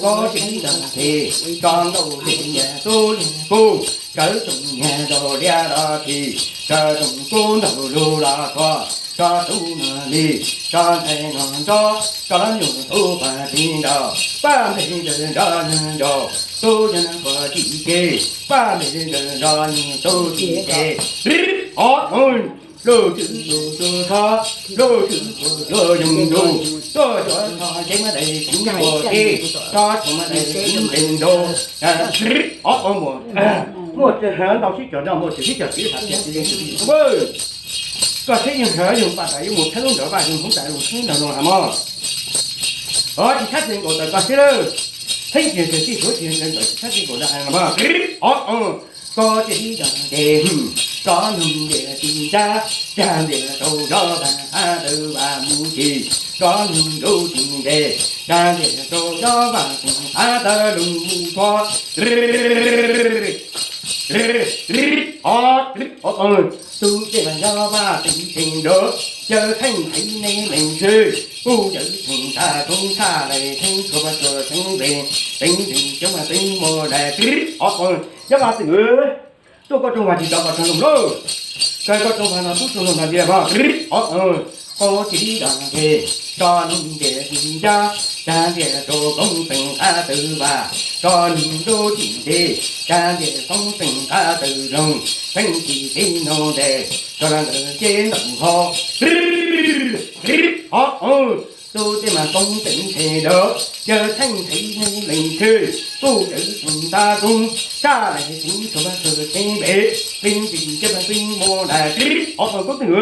Koj tsis ntawm tes, tso nkaus li nyias tub li kuj, sawv tsoom nyias ntaus liab los tsis, sawv tsoom kub ntaus lug los txog, tso tub no li, tso ntxhais no nrov, tso lab nyuam tub paj tsis ntaus, paj npe ntawd nrov nrov, tub yog neeg puas tsis ces, paj npe ntawd nrov nrov tub tsis ces. Ob, lub tswv tus tus tho, lub tswv tus tus yoog tus, tuaj tsuav tho ces muab daim tsev puas tij, tso tso muab daim tsev ntees nrau. Ob, muaj tsis hawv ntau sib cog nrog muaj tsis sib cog txiv tham tias txiv yeej tsis tsis tub. Koj saib yeej hawv yoog paj tas yuav mus thaub ntawd vaj yoog hoob tas mus thaub ntawd no has mog. Os tsis txhob txwv nkaus tawm koj siab lawm. Pheej tsis yog txwv tij suav tsis yog txwv ntawm tsis txhob txwv nkaus ntawd has mog. Ob, koj tsis ntawm tes, tso nug ntias tsis ntab, tsa ntias rau zov vas qab tawm vas mus tsis, tso nug nrau tsis ntes, tsa ntias rau zov vas qab tawm lug mus txog. Ob, tus tej mas yog vaj tseem tseem nrov, yawg theej thaiv neb leej xwb, kuj yawg theej tas toob tshaj lais theej tshuav paj tshuav teeb npees, teeb npees coob mas teeb muaj lais. Ob, yawg vaj tseem tuaj koj rooj vag tsis tso koj rooj loog lauj. Koj koj rooj vag no tub rooj loog no tias mog. Ob, koj tsis dog tes, tso nug ntias tsis ntab, tsa ntias rau koob teem qab tawm vas, tso nug nrau tsis ntes, tsa ntias koob teem qab tawm loog, teeb tsis teb no ntes, tso los ntawm ceb nraum hov. Ob, tus tej mas koob teem nthe dawb, yawg theej thaiv neb leej xwb, kuj yawg theej tas toob tshaj lais teeb tshuav paj tshuav teeb npees, teeb npees coob mas teeb muaj lais. Ob, koj twg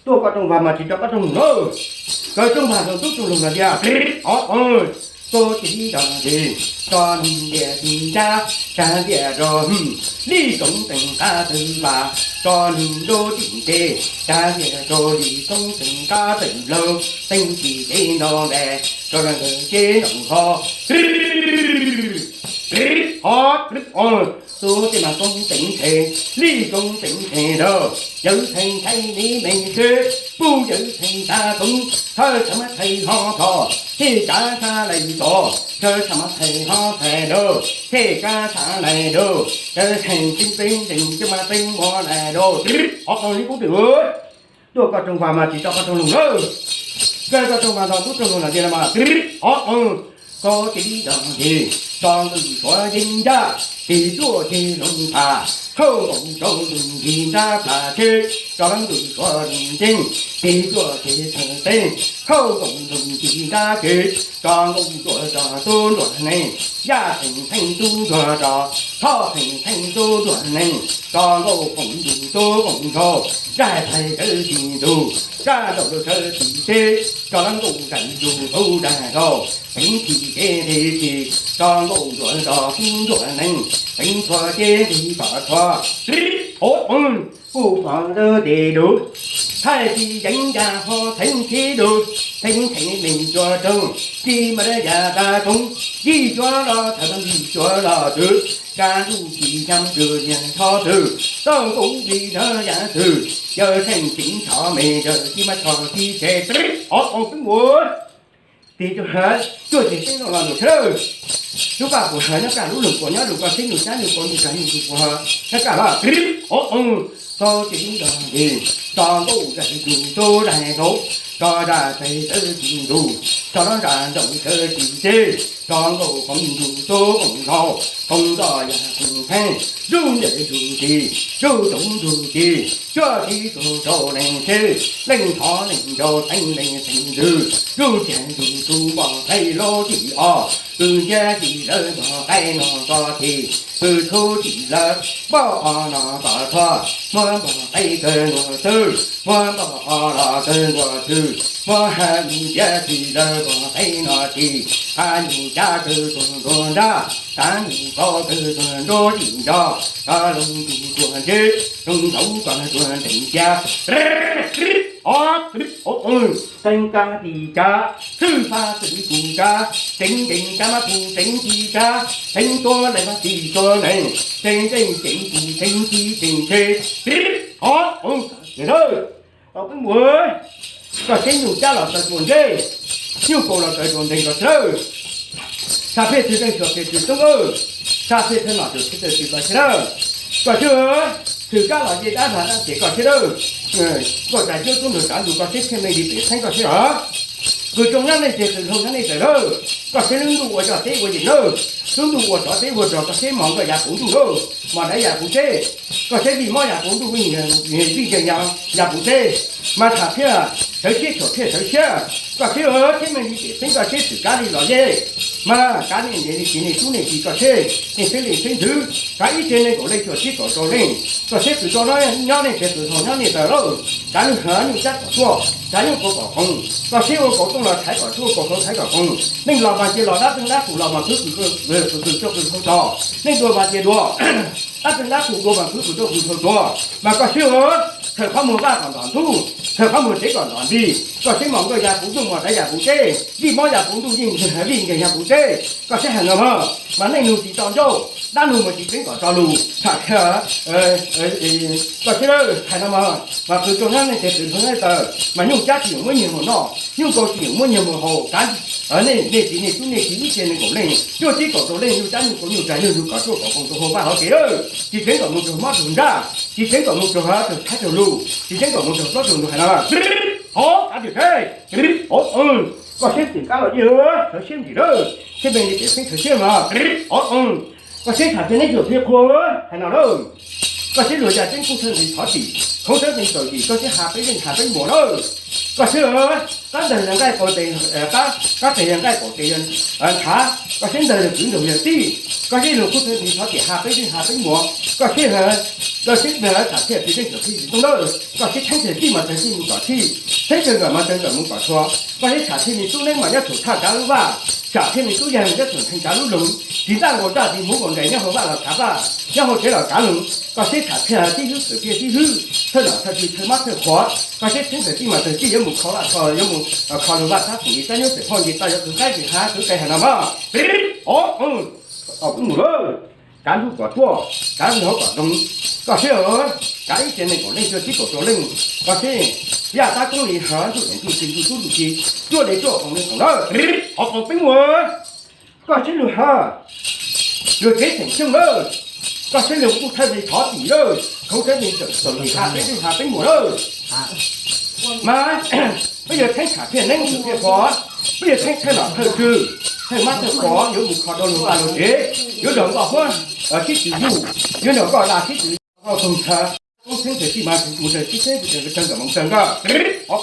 tuaj koj rooj vag mas tsis tso koj rooj loog lauj. Koj rooj vag no tub rooj loog no tias ob, koj tsis dog tes, tso nug ntias tsis ntab, tsa ntias rau li koob teem qab tawm vas, tso nug nrau tsis ntes, tsa ntias rau li koob teem qab tawm loog, teeb tsis teb no ntes, tso los ntawm ceb nraum hov. Ob, tus tej mas koob teem nthe, li koob teem nthe dawb, yawg theej thaiv neb leej xwb, kuj yawg theej tas toob, thawj tshaj muab thaiv hov tho, thej kav tshaj lais tso, thawj tshaj muab thaiv hov thaiv dawb, thej kav tshaj lais dawb, yawg theej teeb teeb ntees coob mas teeb muaj lais dawb. Ob, koj li koob twg tuaj koj rooj vag mas tsis tso koj rooj loog lauj. Koj koj rooj vag no tub rooj loog no tias mas ob, koj tsis dog tes, tso nqus suav yeeb ncaj, tes tuaj ceg loog tas, khauj nkaus rau ntuj ncig nrab plas tsheb, tso nqus suav loog ceeb, tes tuaj ceg tshee teeb, khauj nkaus ntuj ncig nrab tsheb, tso nqus tuaj tso tub nruas neeg, yaj theej theej tub nruas rog, thoj theej theej tub nruas neeg, tso nqus foom ntug tub foom nrog, zaj thaiv sawv tsis ntug, zaj zaum lug sawv tsis teb, tso nqus zaj ntug tub zaj nrog, teev tsis teb teb tsis, tso nqus nruas rog tub nruas neeg, teev txhua teb teb tom txhua. Ob, kuj pom ntawd tes lug, thaij tsis yeev ya ho theev tsis lug, theev theev leej tsuas roog, tsis mas yam tas toob, yij tsuav los thawm yij tsuas los twg, tsa ntuj tsis yam twg yam tho twg, txoj nqus vim nov yam twg, yawg theej tseem tso me yawg tsis mas tso tsis tseg. Ob, peb npua tes tsuas hawv tuaj ces peb noj los nus tshawb. Lub paj puas hawv nyob kaj, lub lug puas nyob lug, koj saib nus cab nus puas nus kag nus puas hawv nyob kaj los. Ob, koj tsis dog tes, tso nqus zaj ntug tub zaj nrog, tso zaj thaiv sawv tsis ntug, tso zaj zaum sawv tsis teb, tso nqus foom ntug tub foom nrog, foom nrog yaj foom theej, zuj nres zuj tis, zuj tub zuj tis, cuaj tib tug rau leej tsheb, leej thov leej nrau teev leej xeem ntws, zuj txiag zuj tus npoj qaib lub tim ob, kws ntiab tim lawv npoj qaib no tso txhij, kws txhub tim lawv npoj ob no tso txhua, muab npoj qaib kawg nkaus xwb, muab npoj ob los kawg nkaus xwb, muab hab ntiab tim lawv npoj qaib no txhij, hab ntiab kawg tuag nruab nrab, hab ntiab kawg tuag nruab tim nrog, koj loo tus tuag ntseb, loo nraud koj tuag ntees cia. Ob, teev kab tim kab, txhwj pab txhwj tus kab, teev ntees kab mas tus teev tim kab, teev tuab leeg mas tim tuab leeg, teev ntees ceev tus teev tim teev tseg. Ob, peb npua, koj saib nyuj cab los tawv tuas ntseb, nyuj kaus los tawv tuas ntees koj sawb. Tshaj phem txwv txheej xyuam phem txwv tub, tshaj phem txheej nom txwv txheej txwv koj sib lawm. Koj sib, txwv kab los yej dab hla dab ces koj sib lawm. Nkauj Tsav Cuab tub nrug tsav ntus koj sib, Txhiaj Meej Lis Pem Xeeb koj sib lawm. Kws tsoom nyob nej teg kws dhau nyob nej tawm lawm. Koj sib lub ntuj ua cov teb ua yim lawm, lub ntuj ua tsov teb ua rog koj sib mos nkauj ya puv ntuj lawm, mos daiv ya puv teb, koj sib vij mob ya puv ntuj, vij nkeeg ya puv teb. Mas tshaj phem sawv siab, xyuam phem sawv siab, koj sib, Txhiaj Meej Lis Pem Xeeb koj sib txwv kab li los yej. Mas kav nej niam nej txiv nej tub nej ki koj sib, nej xeeb leej xeeb ntxwv, kav ib tsev neeg nkaum leej cuaj tsib kaum rau leej, koj sib kws tso nyob nej teg kws dhau nyob nej tawm lawm. Kav nyuj hnav nyuj cab kom tuaj, kav nyuj kaus kom qoos, koj sib ua kaus tooj los thaiv kom tuaj, kaus hlau thaiv kom qoos. Neeg los mas cia los, dab txeeg dab qus los mas khwv kws, kws tuaj kws hlau tso. Neeg dua mas cia dua, dab txeeg dab qus dua mas khwv kws tuaj kws hlau tso. Mas koj sib, thaws qhov muag vaj kom ntom ntug, thaws qhov muag tsev kom ntom nti, koj sib mos nkauj ya puv ntuj, mos daiv ya puv teb, vij mob ya puv ntuj, vij nkeeg ya puv teb. Koj sib hais no mog, mas neej nug tsis tau ncauj, dab nug mas tsis tseeb kom tso lus, tshaj phem. Koj sib lawm hais no mog, mas kws tsoom nyob nej teg kws dhau nyob nej tawm, mas nyuj cab tsis yeem muab nyiag mus noj, nyuj kaus tsis yeem muab nyiag mus haus, kav nej niam txiv nej tub nej ki ib tsev neeg nkaum leej cuaj tsib kaum rau leej nyuj cab nyuj kaus nyuj tsa nyuj yug kom tuaj kom qoos rau hauv vaj hauv tsev lawm. Tsis tseeb kom mus raug mob raug nraj, tsis tseeb kom mus raug hav raug tshav raug lus, tsis tseeb kom mus raug plaub raug ntug hais no. Hov kav twm teb, hov, koj sib txwv kab los yej, sawv siab ntsis lawm, Txhiaj Meej Lis Pem Xeeb sawv siab mas, hov, koj sib tshaj phem neeb xyuam phem qhua hais no lawm. Koj sib luag ya tseeb kub thawj nqi thov txim, khaub thawj nqi txawm txim, koj sib ha peb zeej ha peb muas lawm. Koj sib, qab ntawg yog nqaij qaum tes, qab, qab tes yog nqaij qaum tes yog ntshav, koj sib ntawg yog kwv nraug yog tij, koj sib luag kub thawj nqi thov txim ha peb zeej ha peb muas, koj sib, koj sib tshaj phem txiv tseeb xyuam phem txiv tub lawm, koj sib theeb txhij txij mas txhij mus kom txhij, theeb txhij nkawm mas txhij nkawm mus kom txhua, koj sib tshaj phem me tub neeb mas nyob txhum thaj kav lub vaj, tshaj phem me tub yawg nyob txhum theej kav lub loog, tsis ntaj nkaus raj tsis hmuv nkaus nres nyob hauv vaj los kav vaj, nyob hauv tsev los kav loog, koj sib tshaj phem tib hwb xwm tiaj tib hwb, thawj nom thawj tswv thawj mab thawj qhuav, koj sib theeb txhij txij mas txhij txij yuav mus kho vaj kho, yuav mus kho lug vaj thab pum li tab nyob txawm phoj nce toj yuav khwv qaib khwv hav khwv qe hais no mog. Ov, mus lawm, kav ntuj kom tuaj, kav ntuj hauv kom zoo, koj sib, kav ib tsev neeg kaum leej cuaj tsib kaum rau leej, koj sib, yaj tab koob li hav ntuj ev ntuj ci ntuj tub ntuj ci, cuaj li cuaj qoom li qoom lawm, hov qoom peb muas. Koj sib lug ha, luag tsev xeem xyooj lawm, koj sib lug kuj thawj li thov txim lawm, khaub thawj li txawm txawm li ha peb tug ha peb muas lawm. Mas peb yuav theeb tshaj phem neeb xyuam phem qhua, peb yuav theeb thawj nom thawj tswv, thawj mab thawj qhuav yuav mus kho rau lug vaj lug tsev, yuav nrog nkoj huab sib tw yuj, yuav nrog nkoj laj sib tw nkoj toog tshav, koob theeb txhij txij mas mus txhij txhij txhij txhij txhij nkawm mus txhij nkawm. Ov,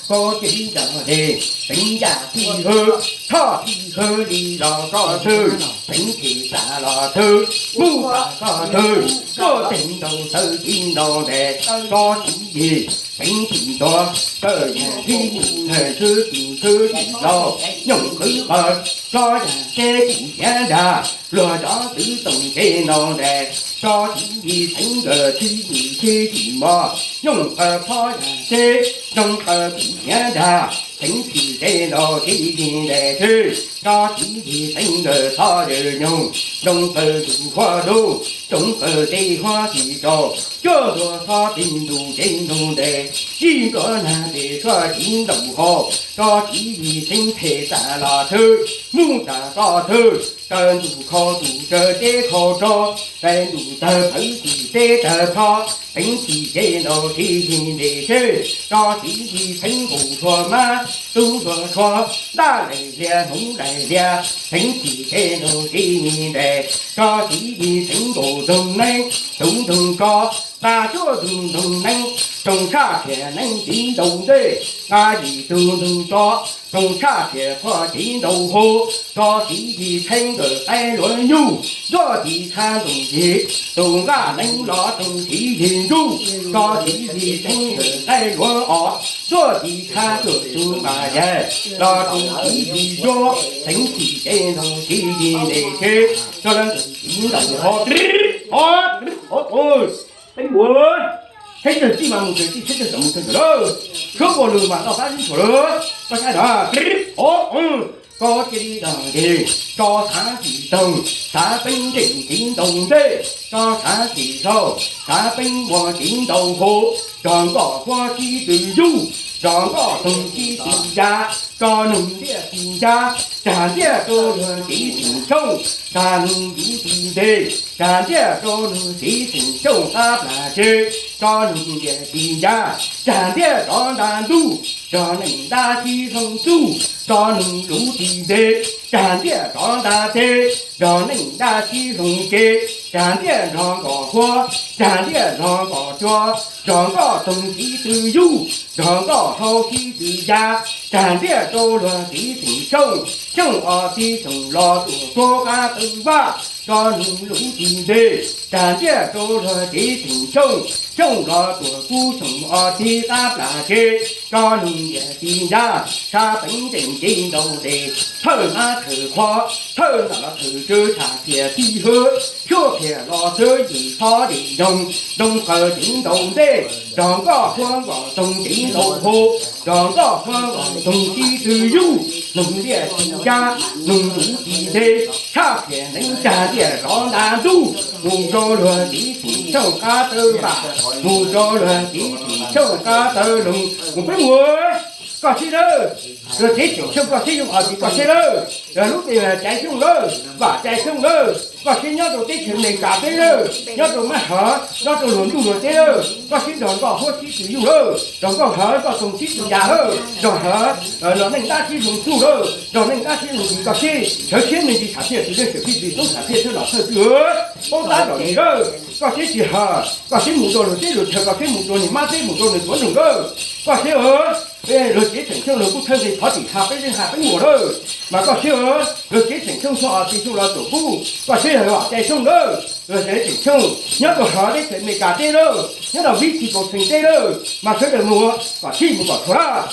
koj cia li nrog de, teev yaj txhij hwv, thoj txhij hwv li los koj thwj, teev txhij tas los thwj, muj tas koj thwj, koj teev ntaus tawv txiv ntaus ntes, tso txiv yig teev txhij ntuav, tawj yam txhij mus thawj txhwb txhij txhwb txhij laug, nyooj qhwv qawg, tso yam teb kuv xiav dag, luag cov twv toom kev ntaus ntes, tso txiv yig teev nkawm txhij txhij txhij txhij mos, nyooj qhawg phob yam teb, nyooj qhawg kuv xiav dag, teev txhij kev ntaus txiv yig ntes tshwj, tso txiv yig teev nkawm txhob yawg nyoog, nyooj qhawg ntug huab dub, nyooj qhawg txiv huab txiv tsaus, cuaj ntuag txhob txiv ntug kev ntaus ntes, yij nplua nag tes suab txiv ntaus hau, tso txiv yig teev phem tas los thwj, muj tas koj thwj, taw ntuj khau tus taw teb khau rog, taw ntuj taw phawv tus teb taw phob, teev txhij kev ntaus txiv yig ntes tshwj, tso txiv yig teev nkaus txhua mab tub txhua tshua, ntaj laim hlias hmuv laim hlias, teev txhij kev ntaus txiv yig ntes, tso txiv yig teev nkaus ntoog neeb tus ntoog ko, nqa cuaj tus ntoog neeb, tsoos tshaj thiaj neeb txiv ntaus ntej, nqa yim tus ntoog ko, tsoos tshaj thiaj qhua txiv ntaus hau, tso txiv yig teev nkawm qaib luav nyuj, ntuaj txiv tshab ntoos yig, tus nqaj neeb los tsoos txiv yig ntsuj, tso txiv yig teev nkawm qaib luav os, ntuaj txiv tshab cuam tus nqaj yaig los tsoos txiv yig zuag, teev txhij kev ntaus txiv yig ntes tshwj, tso lawv txiv ntaus hau. Ov, ov, ov, peb ua, tsheb tawg txij mas mus tawg txij, tsheb tawg tawm mus tawg tawm lawm, suab ua lug mas toj qab zib tshuam lawm, koj saib na. Ov, ov, koj cia li dag tes, tso xav txim toog, xav teev nreej txiv ntaus ntej, tso xav txim saud, xav teev ua txiv ntaus hau, tso nkoj huab sib tw yuj, zov nkoj toog tib tw ya, tso noog ntiaj txiv ncaj, tag ntiaj rau luag txiv tseem xyooj, tag noog luv txiv nte, tag ntiaj rau luag txiv tseem xyooj qab plam tse, tso noog ntiaj txiv ncaj, tag ntiaj zov nta ntuj, zog neej ntab sib hloov txuj, tso noog luv txiv nte, tag ntiaj zov nta teb, zog neej ntab sib hloov ce, tag ntiaj zog nkoj huab, tag ntiaj zog nkoj cua, zog nkoj toog tib tw yug, zog nkoj hlau tib tw ya, tag ntiaj rau luag txiv tseem xyooj, xyooj ob txiv xyooj los tuam tuag qab taw vaj, tso noog luv txiv nte, tag ntiaj rau luag txiv tseem xyooj, xyooj los tuam kub xyooj ob txiv qab plam tse, tso noog ntiaj txiv ncaj, sab peev ntees nce ntaus tes, thawj mab thawj qhov, thawj ntawm los thawj tsw tsham tias tib hwb, xyuaj khiav los xwb yim xob yim nyoog, ntoo qaws ceev ntaus ntej, zog nkoj huab nkoj toog ceev ntaus hau, zog nkoj huab nkoj toog tib tw yug, noog ntiaj txiv ncaj, noog luv txiv nte, tshaj khiav neev tag ntiaj zov nta ntuj, mus rau luag txiv tseem xyooj qab taw vam, mus rau luag txiv tseem xyooj qab taw loog, mus peb mus. Koj seb lawm, luag txiv tseem xyooj koj seb, yooj ob txiv koj seb lawm, lub teb cai xyooj lawm, vam cai xyooj lawm, koj seb nyob rau teb chaws Amelikas teb lawm, nyob rau mab hawv, nyob rau luag ntuj luag teb lawm, koj seb zog nkoj huab tib tw yug lawm, zog nkoj hawv nkoj toog tib tw ya lawm, zog hawv los neej ntab sib hloov txuj lawm, zog neej ntab sib hloov txuj, koj seb sawv siab me ntsis tsham thiaj tsis leej txwm fij tsis toob tsham thiaj thawj los thawj tw paub tab zog li lawm, koj seb tsis hawv koj seb mus rau luag teb luag chaw, koj seb mus rau nws mab teb mus rau nws tuav nroog lawm, koj seb luag txiv tseem xyooj luag kuj thawj nqi thov tim ha peb leej ha peb muam lawm, mas koj seb luag txiv tseem xyooj xyoo ob txiv xyoo los tuam kub, koj seb vam cai xyooj lawm, luag txiv tseem xyooj nyob rau hauv teb chaws Amelikas teb lawm, nyob rau vib tsis kaus txheem teb lawm, mas sawv daws mus kom sib mus kom txhua lawm.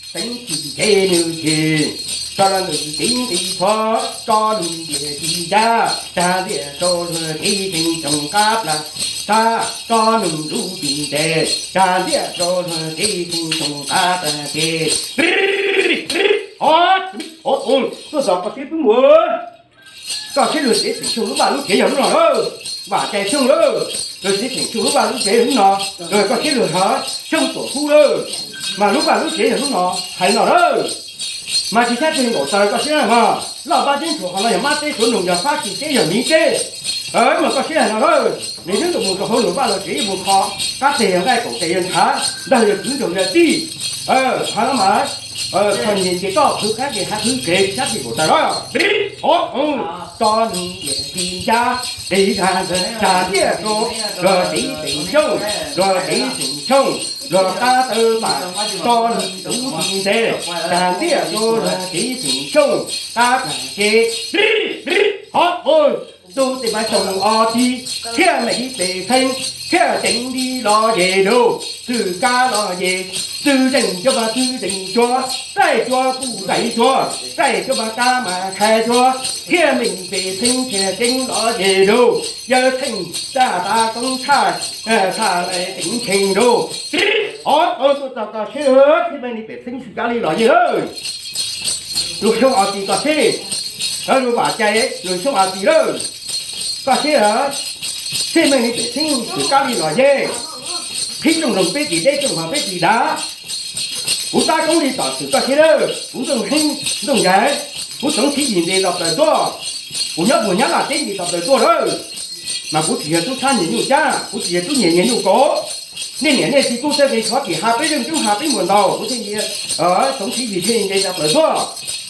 Teev tsis nce nws tsis, tso los nws txiv nqi txhua, tso nws ntiaj txiv ncaj, tag ntiaj rau luag txiv tseem xyooj qab plam tsa, tso nws luv txiv nte, tag ntiaj rau luag txiv tseem xyooj qab plam ce. Tuaj txog koj seb peb mus, koj seb luag txiv tseem xyooj lub vaj lub tsev yog lub no lawm, vam cai xyooj lawm, luag txiv tseem xyooj lub vaj lub tsev yog lub no, koj seb luag hawv xyooj tuam kub lawm, mas lub vaj lub tsev yog lub no hais no lawm. Mas tsis txhob tseg nkaum taws koj seb mas, loj pab tseeb tshuam qhov no yog mab teb, suav nroog yog fab kis teb yog miv teb, mas koj seb hais no lawm, nws twb tuaj mus rau hauv nws vaj lub tsev mus kho, qab teg yog nqaij, kaum teg yog ntshav, ntawg yog kwv, nraug yog tij, hais no mas, kho nyias nce toj khwv qab ke hav khwv kev tsis txhob tseg nkaum taws lawm. Tso nws ntiaj txiv ncaj, txiv ntag, tag ntiaj rau luag txiv tseem xyooj, luag txiv tseem xyooj, luag qab taw vam, tso nws luv txiv nte, tag ntiaj rau luag txiv tseem xyooj, qab plam ce. Hov, tus txiv mas xyoo ob txiv thiaj meem li pem txheeb, thiaj ceev li los yem lug, txwj kab los yem, txwj zeej cua mas txwj zeej cua, txaij cua kuj txaij cua, txaij cua mas kab mas khav cua, thiaj meem pem txheeb thiaj ceev los yem lug, yawg Theej Txaj tas koob tshaj, tshaj ceev cheej lug. Hov, tuaj txog koj seb, thiaj meem li pem txheeb txwj kab li los yem lawm. Lug xyoo ob txiv koj seb, lug vam cai lug xyoo ob txiv lawm. Koj seb, thiaj meem li pem txheeb txwj kab li los yem. Qhib rooj loog peb txim deb, rooj hauv peb txim dav. Kuv tab koob li tom txwm koj seb lawm, kuv Ntxooj Heeb Ntxooj Yaj, kuv Txoov Txiv Yim ntes los plaws tuaj. Kuv nyob puag Nyab Laj teb ntes los plaws tuaj lawm. Mas kuv tsis yog tub txhab nyias nyuj cab, kuv tsis yog tub nyiam nyias nyuj kaus. Nej niam nej txiv kuj txawj nqi thov tim ha peb leej coob ha peb muam ntaus, kuv thiaj ntias Txoov Txiv Yim thiaj li ntes los plaws tuaj.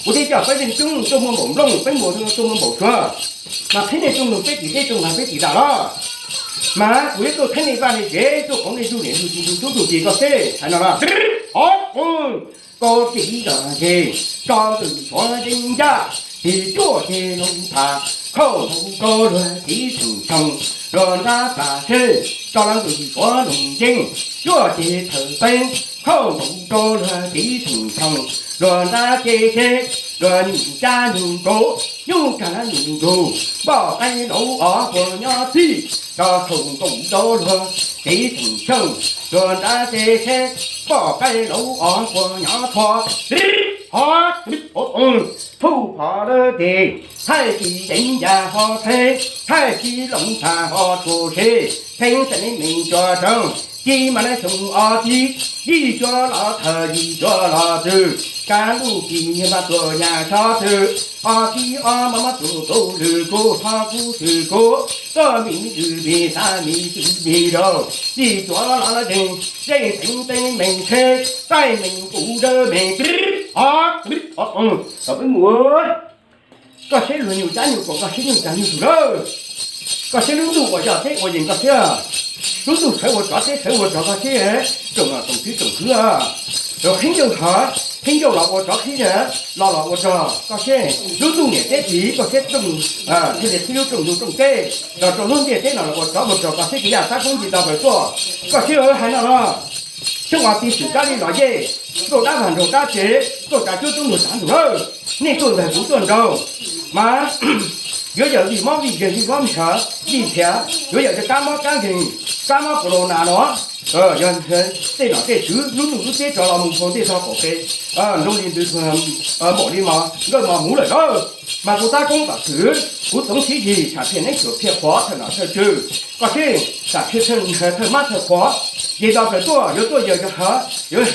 Kuv thiaj coj peb leej coob tuaj muag npaum nplooj, peb muam tuaj muag npaum suav. Mas qhib nej rooj loog peb txim deb, rooj hauv peb txim dav los. Mas kuv yuav tuaj qhib nej vaj nej tsev, tuaj qhov nej tug niam tug txiv tug tub tug ki koj seb hais no los. Hov, kaus txiv los yem, tso ntws suav zeej ncaj, tis cuaj ceg loog tham, khauj nkaus rau luag txiv tseem xyooj, luag nrab plam seb, tso los ntws suav loog yeej, cuaj ceg thawm teeb, khauj nkaus rau luag txiv tseem xyooj, luag nrab ce seb, luag nyuj cab nyuj kaus, nyuj kag nyuj nrug, npoj qaib lauv os puag nyob txij, tso khaum nkaus rau luag kev xeem Xyooj, luag nrab teb tsheb, npoj qaib lauv os puag nyob thoj, hov, hov, phuj phom lawv tes, thaij tsis yeev yas ho txheb, thaij tsis loov txhaj ho tshua seb, theeb txais neeb meem cua tseeb, ci mas lawv xyoo ob tib, yij cuab los thawj yij cuab los twg, kab ntuj kis niag mas tuaj nyas xob twg, ob tib ob mas mas tuaj kaus lwm kuv thov kuv twg kuv, tuaj mis lwm mis xav mis tsis mis rau, yij cuab los lawv deeg, zeej xeev teeb meem tsheb, txaij meem kuv dawb meem, o, o, o, peb mus, koj seb luag nyuj cab nyuj kaus koj seb nyuj cab nyuj tus lawm. Koj seb lub ntuj ua zoj teb ua yees koj seb, lub ntuj sawv ua tsov teb sawv ua tsov koj seb, tsoom no tsoom tswv tsoom khwv, rau qhib ncauj hov, qhib ncauj los ua tsov qhib, los los ua rog koj seb, lub ntuj niam teb tis koj seb rooj, thiaj li qhib lub rooj ntug rooj teb, los rau lub ntiaj teb no los ua tsov ua rog koj seb tus yaj xab koob nti tau kawg tuaj, koj seb hais no los. Xyoo os tib xwm kab li los yej, tuaj dab vag nraug dab tsev, tuaj tsav cuab tub nraug tsav ntug lawm, nej tuaj ntawg kuv tuaj nraug, mas yuav yawm vij mob vij nkeeg vij mob nrhiav, vij nrhiav, yuav yawm cov kab mob kab nkeeg, kab mob corona no, yog tej nom tej tswv lub ntuj lub teb tso los mus hauv ntej tog qaum ke, nroo li ntws, npaum li mos nkawj mos muv lawm na. Mas kuv tab koob tom xwm, kuv txoov siv yig tsham phiaj neeb xyuam phiaj qhuav thawj nom thawj tswv, koj seb, tsham phiaj thawj mab thawj qhuav, ces nto plaws tuaj yuav tuaj yawg cov hov, yuav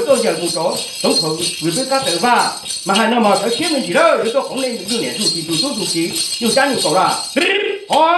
tuaj yawg mus rau txoov thaum vwm peb kab taw vaj, mas hais no mos sawv siab me ntsis lawm yuav tuaj qoov nej ntug niam ntug txiv ntug tub ntug kiv nyuj cab nyuj kaus lawm. Hov,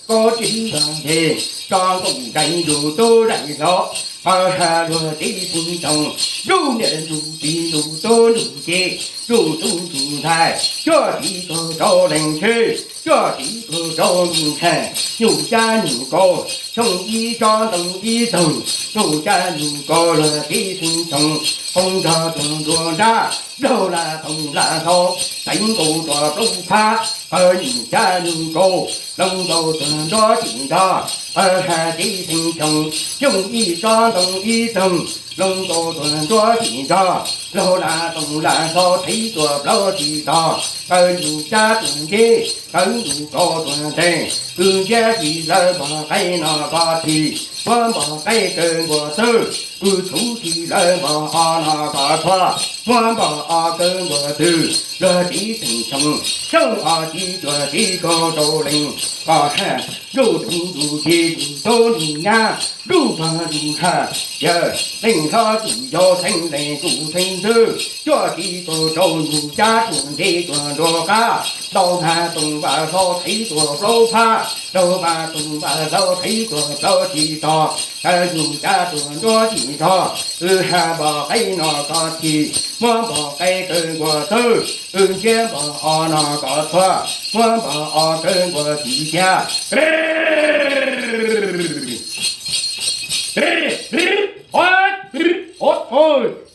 koj tsis ntes, tso nkoos nraim ntug tub nraim hlob, pawg ha luag tib tug ntsoog, ntuj niam ntug txiv ntug tub ntug kiv, ntug tub ntug ntxhais, cuaj tib tug rau leej tsheb, cuaj tib tug rau ntug ntseg, nyuj cab nyuj kaus, xyoo ib tsob ntoo ib txoog, nyuj cab nyuj kaus luag tib tug ntsoog, qoob nrog tuag nruas nrab, nplaug laj toog laj hlau, teev nkaus rua plaub phab, pawg nyuj cab nyuj kaus, loo nkaus tuag nruab tsim nrog, pawg ha tib tug ntsoog, xyoo ib tsob ntoo ib txoog, loo nkaus tuag nruab tsim nrog, nplaug laj toog laj hlau, teev tuag plaub tsim tog, pawg nyuj cab tuag ntej, pawg nyuj kaus tuag nteeg, wb ntsiab tsis lawv npog qaib no koj txhij, muab npog qaib kaw nkuas txwj, wb txhuv tsis lawv npog o no koj txhua, muab npog o kaw nkuas twg, luag tib tug ntsoog, xyoo ob tib cuaj tib kaug rau leej, koj ha, ntuj tub ntug kiv ntug tub ntug nyab, ntuj pog ntug haj, yawg leej hlob tus yau xeeb leej tus xeeb ntxwv, cuaj tib tug rau nyuj cab tuag ntej tuag nruab qab, nplaug laj toog laj hlau, teev tuag plaub phab, nplaug laj toog laj hlau, teev tuag plaub tsim tog, kaw nyuj cab tuag nruab tsim tog, wb ha npog qaib no koj txhij, muab npog qaib kaw nkuas txwj, wb ntsiab npog o no koj txhua, muab npog o kaw nkuas txwj thiab.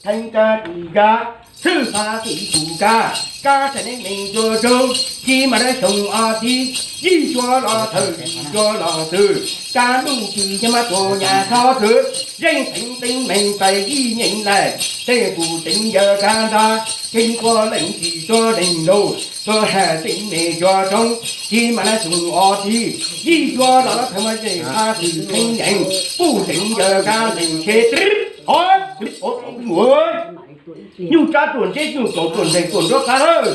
Theej kab tis kab, txhwj pab tim pum kab, kab txhais neeb meem cua tsoog, ci mas dawb xyoo ob tib, yij cuab los thawj yij cuab los twg, kab ntuj kis yog mas tuaj nyas xob twg, zeej xeev teeb meem pais yij nyeem laim, tej kuv teev yawg kab ntag, keeb kuab leej tsis tuab leej lug, tuab ha teeb meem cua tsoog, ci mas dawb xyoo ob tib, yij cuab los thawj mas zeej pab twg theeb yees, puj teev yawg kab leej tsheb, o, o, o, mus. Nyuj cab tuaj ntse, nyuj kaus tuaj nteeg tuaj nruab qab lawm.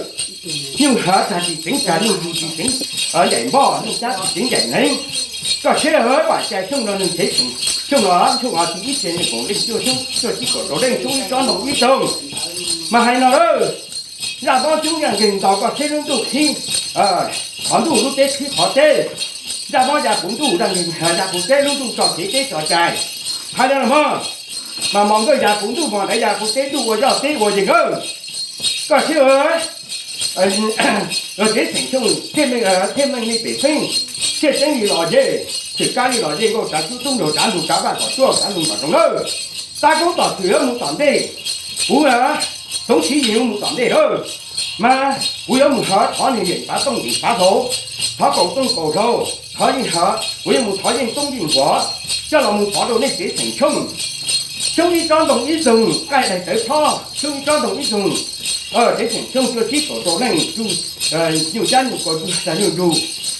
Nyuj hav tag tsis tseev tag, nyuj yug tsis tseev ncaim npoj, nyuj cab tsis tseev ncaim neeb. Koj seb, vam cai xyoo no nws tsev tseem, xyoo no xyoo no tsis ib txhia nees nkaum leej cuaj xyoo, cuaj tsib kaum rau leej xyoo ib tsob ntoo ib txoog. Mas hais no lawm, zaj mob coob zaj nkeeg nto koj seb lub ntuj qhib qhov ntuj, lub teb qhib qhov teb. Zaj mob ya puv ntuj, zaj nkeeg ya puv teb, lub ntuj tso kev teb tso cai. Hais no los mog, mas mos nkawj ya puv ntuj, mos ntawd ya puv teb, ntuj ua zoj teb ua yees nkawj. Koj sib, luag tsev xeem Xyooj thiaj meej li pem feej, thiaj tseeb li los yej, txhwm kab li los yej, nkauj tsav tub tub nraug tsav ntug tsav vaj kom tuaj tsav ntug kom zoo lawm. Tab koob tom xwm yuav mus tom ntej, kuv txoov siv yig yuav mus tom ntej lawm. Mas kuv yuav mus hov thov niag yeem pav tooj yeem pav hlau, thov kaum tooj kaum hlau, thov yeej hov, kuv yuav mus thov yeej toob yeej huav, coj los mus pov rau nej tsev xeem Xyooj. Xyoob ib tsob ntoo ib txoog, qaij daig tawv phob, xyoob ib tsob ntoo ib txoog, Tsev Xeem Xyooj tuaj sib kaum rau leej tsuj, nyuj cab nyuj kaus tsuj tag nyuj nrug,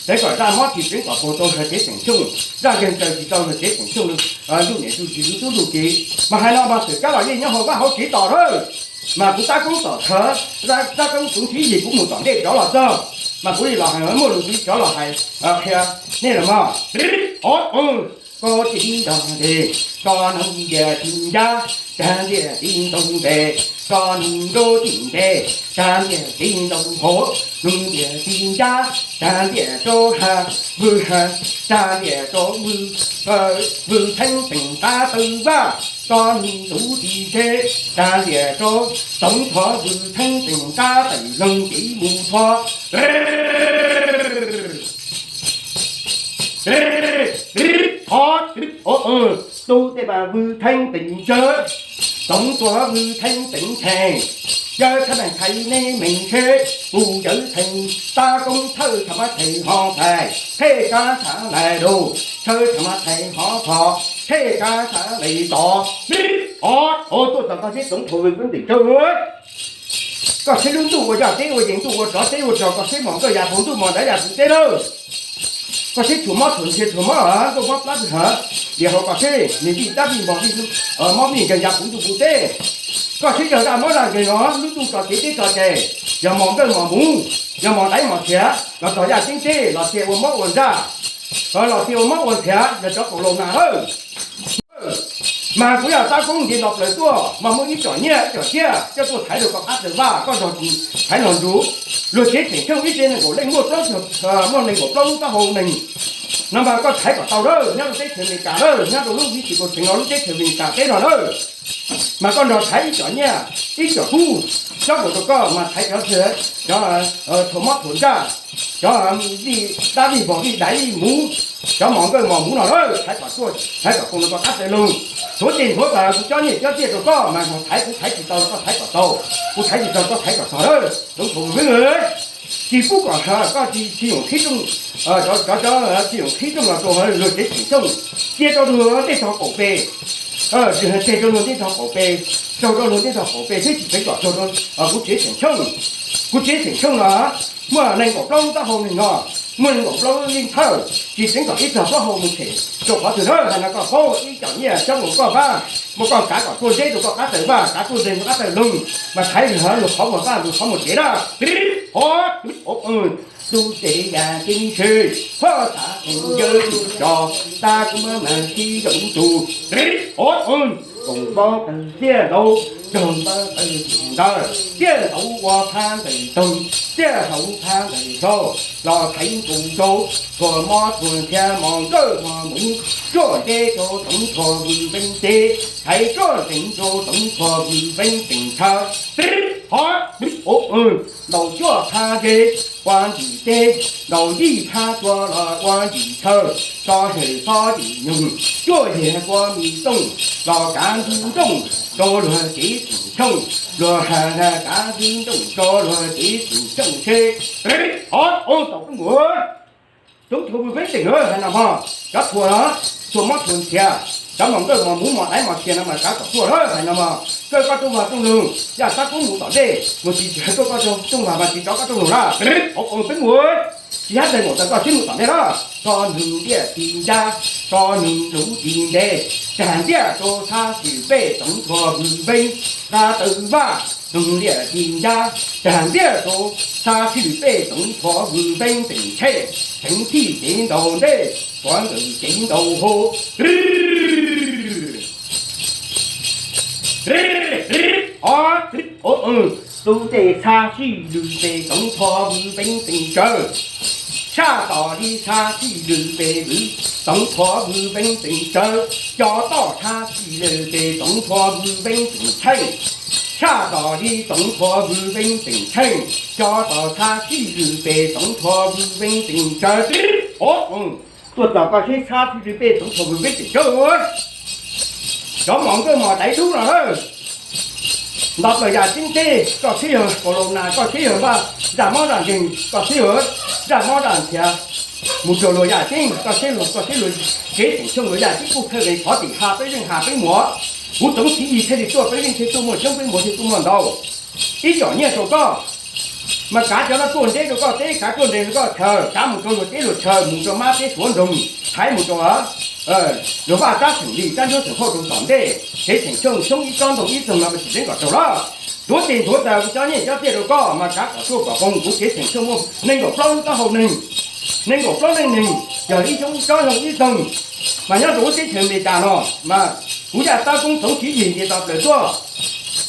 tev kom zaj mob tsis tseev kom puag tau tsev Xeem Xyooj, zaj nkeeg raws tsis tau tsev Xeem Xyooj, ntuj niam tsuj tsis tub tub tug tsis. Mas hais no mas xwm kab los yeej nyob hauv vaj hauv tsev tos lawm. Mas kuv tab koob tom thawv, tab koob txuv tsib yig kuv mus tom ntej rov los txog, mas kuv li los hais muaj lus kuv rov los hais qhia nej los mog. Koj tib nrog ntej, koj noog ntiaj txiv ncaj, tag ntiaj txiv ntaus npe, koj noog nruab txij npe, tag ntiaj txiv ntaus hauv, noog ntiaj txiv ncaj, tag ntiaj rau ha, vwm ha, tag ntiaj rau vwm, vwm theeb teem qab tawm vaj, koj noog nruab txij ntse, tag ntiaj rau Toov Thoj vwm theeb teem qab tawm loog kev mus thov. Thov, tus tej mas vwm theeb teem tsawv, Toov Thoj vwm theeb teem cheej, yawg Thaj Meej Thaiv neb meem ntshe, kuv yawg Thaiv tab koob thawj tha mab thaiv hov thaiv, thej kab thav lais lug, thawj tha mab thaiv hov thov, thej kab thav lais tod. Thov, tuaj txog koj seb Toov Thoj vwm theeb teem tsawv. Koj seb lub ntuj ua yaj teb ua yees, ntuj ua tsov teb ua rog, koj seb mos nkauj ya puv ntuj, mos daiv ya puv teb lawm. Koj seb tshua mob tshua ntshiab tshua mob nkauj mob plab tshua, diam hauv koj seb nws vij dab vij npog vij mob vij nkeeg ya puv ntuj puv teb. Koj seb yog zaj mob zaj nkeeg no lub ntuj tso kev teb tso cai, yog mos nkauj mos muv, yog mos daiv mos tshiav los txog yaj ceeb teb los cia ua mob ua ntsaj, los cia ua mob ua ntshiav yog cov kaus laus nas lawm. Mas kuv yog tab koob nce nto plaws tuaj mas muaj ib com nyiaj ib com tsiaj coj tuaj thaiv rau koj qab taw vaj, koj nrog thaiv los ntsug. Luag tsev Xeem Xyooj ib tsev nees nkaum leej muaj plaub, muaj nees nkaum plaub lub taub hau neeg no mas koj thaiv kom tau lawm, nyob rau teb chaws Amelikas lawm, nyob rau lub vib tsis kaus tseem no lub teb chaws Amelikas teb no lawm. Mas koj nrog thaiv ib com nyiaj ib com kub cob nkaus rau koj mas thaiv cov, cov tshua mob tshua ntsaj, cov vij dab vij npog vij daiv vij muv, cov mos nkauj mos muv no lawm, thaiv kom tuaj, thaiv kom koom rau koj qab taw lug. Nthuav tes nthuav taw kuv cob nyiaj cob tsiaj rau koj mas thaiv, kuv thaiv tsis tau koj thaiv kom tau, kuv thaiv tsis tau koj thaiv kom txog lawm. Toov Thoj vwm theeb, tsis pub kom koj tsis yoom qhib rooj, cov, cov tsis yoom qhib rooj los rau luag tsev Xeem Xyooj, cia rau luag tej tog qaum pes, cia rau luag tej tog qaum pes, raug rau luag tej tog qaum pes thiab tsis tseev kom raug rau kuv tsev Xeem Xyooj. Kuv tsev Xeem Xyooj no muaj nees nkaum plaub lub taub hau neeg no, muaj nees nkaum plaub lub yeej thawj, tsis tseev kom ib tog plaub hau mus them rau qhov twg na. Hais no koj paub, ib com nyiaj cob nkaus koj vaj, muab koj kav kom tuaj zeb rau koj qab taw vaj, kav tuaj zeeg rau qab taw lug, mas thaiv luag qhov muag vaj luag qhov muag tsev na. Tus tes yaj ceeb ntse, hov txav tus yawg tso, tab kuv muab mas sib zoo tus, koom pob tawg tiaj ntaus, raug pob tawg ntawd, tiaj ntaus ua phab ntawm toog, tiaj ntaus phab ntawm hlau, los thaiv nkaus rau txhua mob txhua ntshiab, mos nkauj mos muv, tsuaj ntse rau Toov Thoj vwm veeb teb, thaiv tsuaj ntse rau Toov Thoj vwm veeb teem chaw. Hov, ntaus cuaj phab ze ua ntsim teb, ntaus yim phab tsua los ua ntsim chaw, tso hawm xob yim nyoog, cuaj yam kua mis tooj, los kav ntxwg ntooj rau luag tsev Xeem Xyooj, luag has kav ntxwg ntooj rau luag tsev Xeem Xyooj seb. Hov, tau peb mus, Toov Thoj vwm veeb teem hais no mog, cov tshua, tshua mob tshua ntshiav, cov mos nkauj mos muv mos daiv mos tshiav no mas kav kom tuaj lawm hais no mog. Koj, koj rooj vag rooj loog, yaj tab koob mus tom ntej, mus tsis tuaj koj rooj vag mas tsis rov koj rooj loog na. Peb mus, tsis hab ntawd mus txog koj sib mus tom ntej na. Koj noog ntiaj txiv ncaj, koj noog nruv txiv nte, tag ntiaj rau txhab xwm pej Toov Thoj vwm veeb, qab taw vaj, noog ntiaj txiv ncaj, tag ntiaj rau txhab xwm pej Toov Thoj vwm veeb teem tshej, tseev txhij cev ntaus ntej, kuav nkawm cev ntaus hauv. Tus tes txhab xwm lwm pej Toov Thoj vwm veeb teem tsawv, tshaj tom li txhab xwm lwm pej vwm Toov Thoj vwm veeb teem tsawv, cov toj txhab xwm lwm pej Toov Thoj vwm veeb teem tsheej, tshaj tom li Toov Thoj vwm veeb teem tsheej, cov toj txhab xwm lwm pej Toov Thoj vwm veeb teem tsawv. Tuaj txog koj seb txhab xwm lwm pej Toov Thoj vwm veeb teem tsawv. Cov mos nkauj mos daiv dub no lawm, nto plaws yaj ceeb teb, koj seb yog kaus laus nas, koj seb yog vaj, zaj mob zaj nkeeg, koj seb yog zaj mob zaj ntshiav, mus rau luag yaj ceeb, koj seb luag, koj seb luag tsev Xeem Xyooj luag yaj ceeb kuj thawj vees thov tim ha peb zeej ha peb muag. Kuv Toov Txiv Yig thiaj li tuaj, peb zeej thiaj tuaj muaj coob, peb muag thiaj tuaj muaj ntau. ib yam nyiaj rau koj, mas kav cov no tuaj nreb rau koj teb, kav tuaj nres rau koj chaw, kav mus rau luag teb luag chaw, mus rau mab teb suav nroog, thaiv mus rau luag vaj tsab xeem Lis tsab ntsub xeem Hauj rau tom ntej, tsev xeem Xyooj xyoob ib tsob ntoo ib txoog no mas tsis tseeb kom rau lawm. Tuav tes nthuav taws kuv cov nyiaj cov txiaj rau koj, mas kav kom tuaj kom poob kuv tsev xeem Xyooj muaj nees nkaum plaub lub taub hau neeg, nees nkaum plaub leej neeg, yog ib xyoob ib tsob ntoo ib txoog, mas nyob rau lub teb chaws Amelikas no, mas kuv Yaj Tab Koob Txoov Siv Yis nce tau plaws tuaj,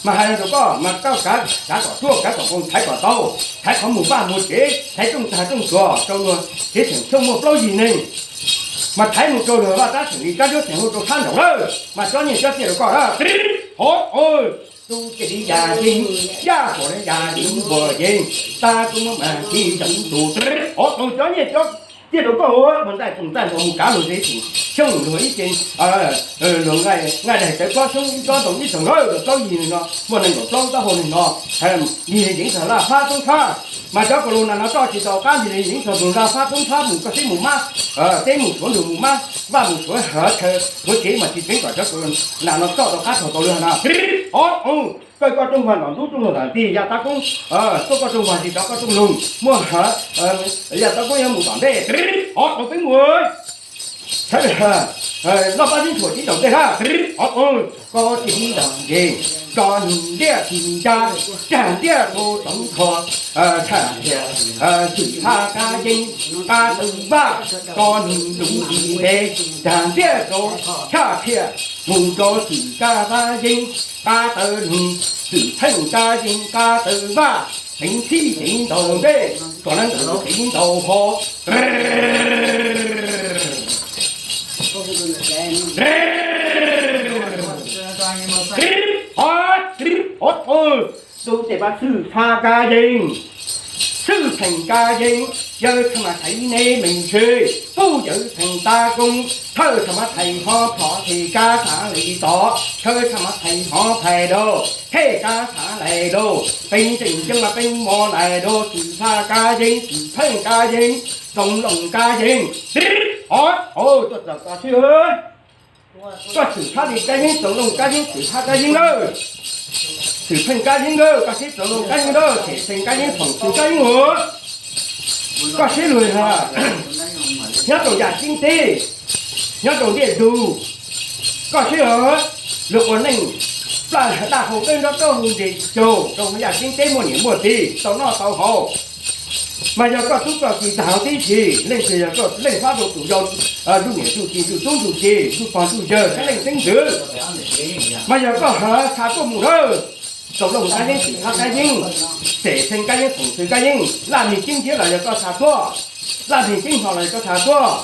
mas hais rau koj mas koj kav, kav kom tuaj kav kom poob, thaiv kom tau, thaiv qhov mus vaj mus tsev, thaiv rooj tag rooj tsuas rau luag tsev xeem Xyooj muaj plaub yig neeg, mas thaiv mus rau luag vaj tsab xeem Lis tsab ntsub xeem Hauj rau sab nraud lawm, mas cov nyiaj cov txiaj rau koj. Hov, tus ces li yam yeej, yaj kom li yam yeej npuas yeej, tab kuj muab mas tsis zoo tus. Hov, tus cov nyiaj cov txiaj rau koj ua mus ntaij tus ntaij hluas mus kav luag tsev xeem Xyooj luag ib ce, luag nqaij daig tawv plob xyoob ib tsob ntoo ib txoog lawm, plaub yig neeg no muaj nees nkaum plaub taub hau neeg no, yig yeev txog Laj Fab Toob Txhab, mas cov kaus lus na no coj tsis tau qab, yig yeev txog tus Laj Fab Toob Txhab mus koj sib mus mab, teb mus suav nroog mus mab vaj mus suav hav chaw suav tsev mas tsis tseeb kom cov kaus lus na no coj tau qab thaum tau lwg na. Hov, koj, koj rooj vag nrov ntub rooj vag nram ntij, Yaj Tab Koob tuaj koj rooj vag tsis rov koj rooj loog muaj hav, Yaj Tab Koob yuav mus tom ntej. Hov, tus peb mus, sawv daws noj pab sib nthuav tib ntaus ntej hab. Hov, koj tsis tib ntaus nce, tso nws liaj tsis ncaj, tag liaj rau tsoov kho, tshaj thiaj xwm txhab kab yeeb, kab taw vaj, tso nws lub nti ntev, tag liaj rau tshaj thiaj mus rau xwm kab yeeb, kab taw lug, xwm txheej kab yeeb kab taw vaj, teev txhib teev ntaus ntej, tso neeb ntawd teev ntaus hov. Hov, hov, tus ces pab xwm txhab kab yeeb, xwm txheej kab yeeb, yawg txhaj mas thaiv neb meej tshwj, kuj yawg txheej Tab Koob, thawj txhaj mas thaiv hov phom thej kab xav li tod, thawj txhaj mas thaiv hov phais rau, thej kab xav lais rau, peb tseem ceeb mas peb mos lais rau xwm txhab kab yeeb, xwm txheej kab yeeb, txoov looj kab yeeb. Hov, tuaj txog koj sib, koj xwm txhab li kab yeeb, txoov looj kab yeeb, xwm txhab kab yeeb lawm, xwm txheej kab yeeb lawm, koj sib txoov looj kab yeeb lawm, xwm txheej kab yeeb, foom xwm kab yeeb lawm. Koj sib lug, nyob rau yaj ceeb teb, nyob rau ntiaj tug, koj sib, luag ua neej, plaj daj hau dawb nrov dawb huv ntse caug rau yaj ceeb teb muaj niam muaj txiv tau noj tau haus. Mas yog koj tub koj ki tag huv tib si, leej twg yog koj leej fab rau tus yau, ntuj niam ntuj txiv ntuj tub ntuj ki ntuj pog ntuj yawg kab leej xeeb ntxwv. Mas yog koj ha xa tuaj mus lawm, txoov looj kab yeeb, xwm txhab kab yeeb, xwm txheej kab yeeb, foom xwm kab yeeb, laj neg ceeb ntiab los yog koj xa tuaj, laj neg ceeb hlo los yog koj xa tuaj.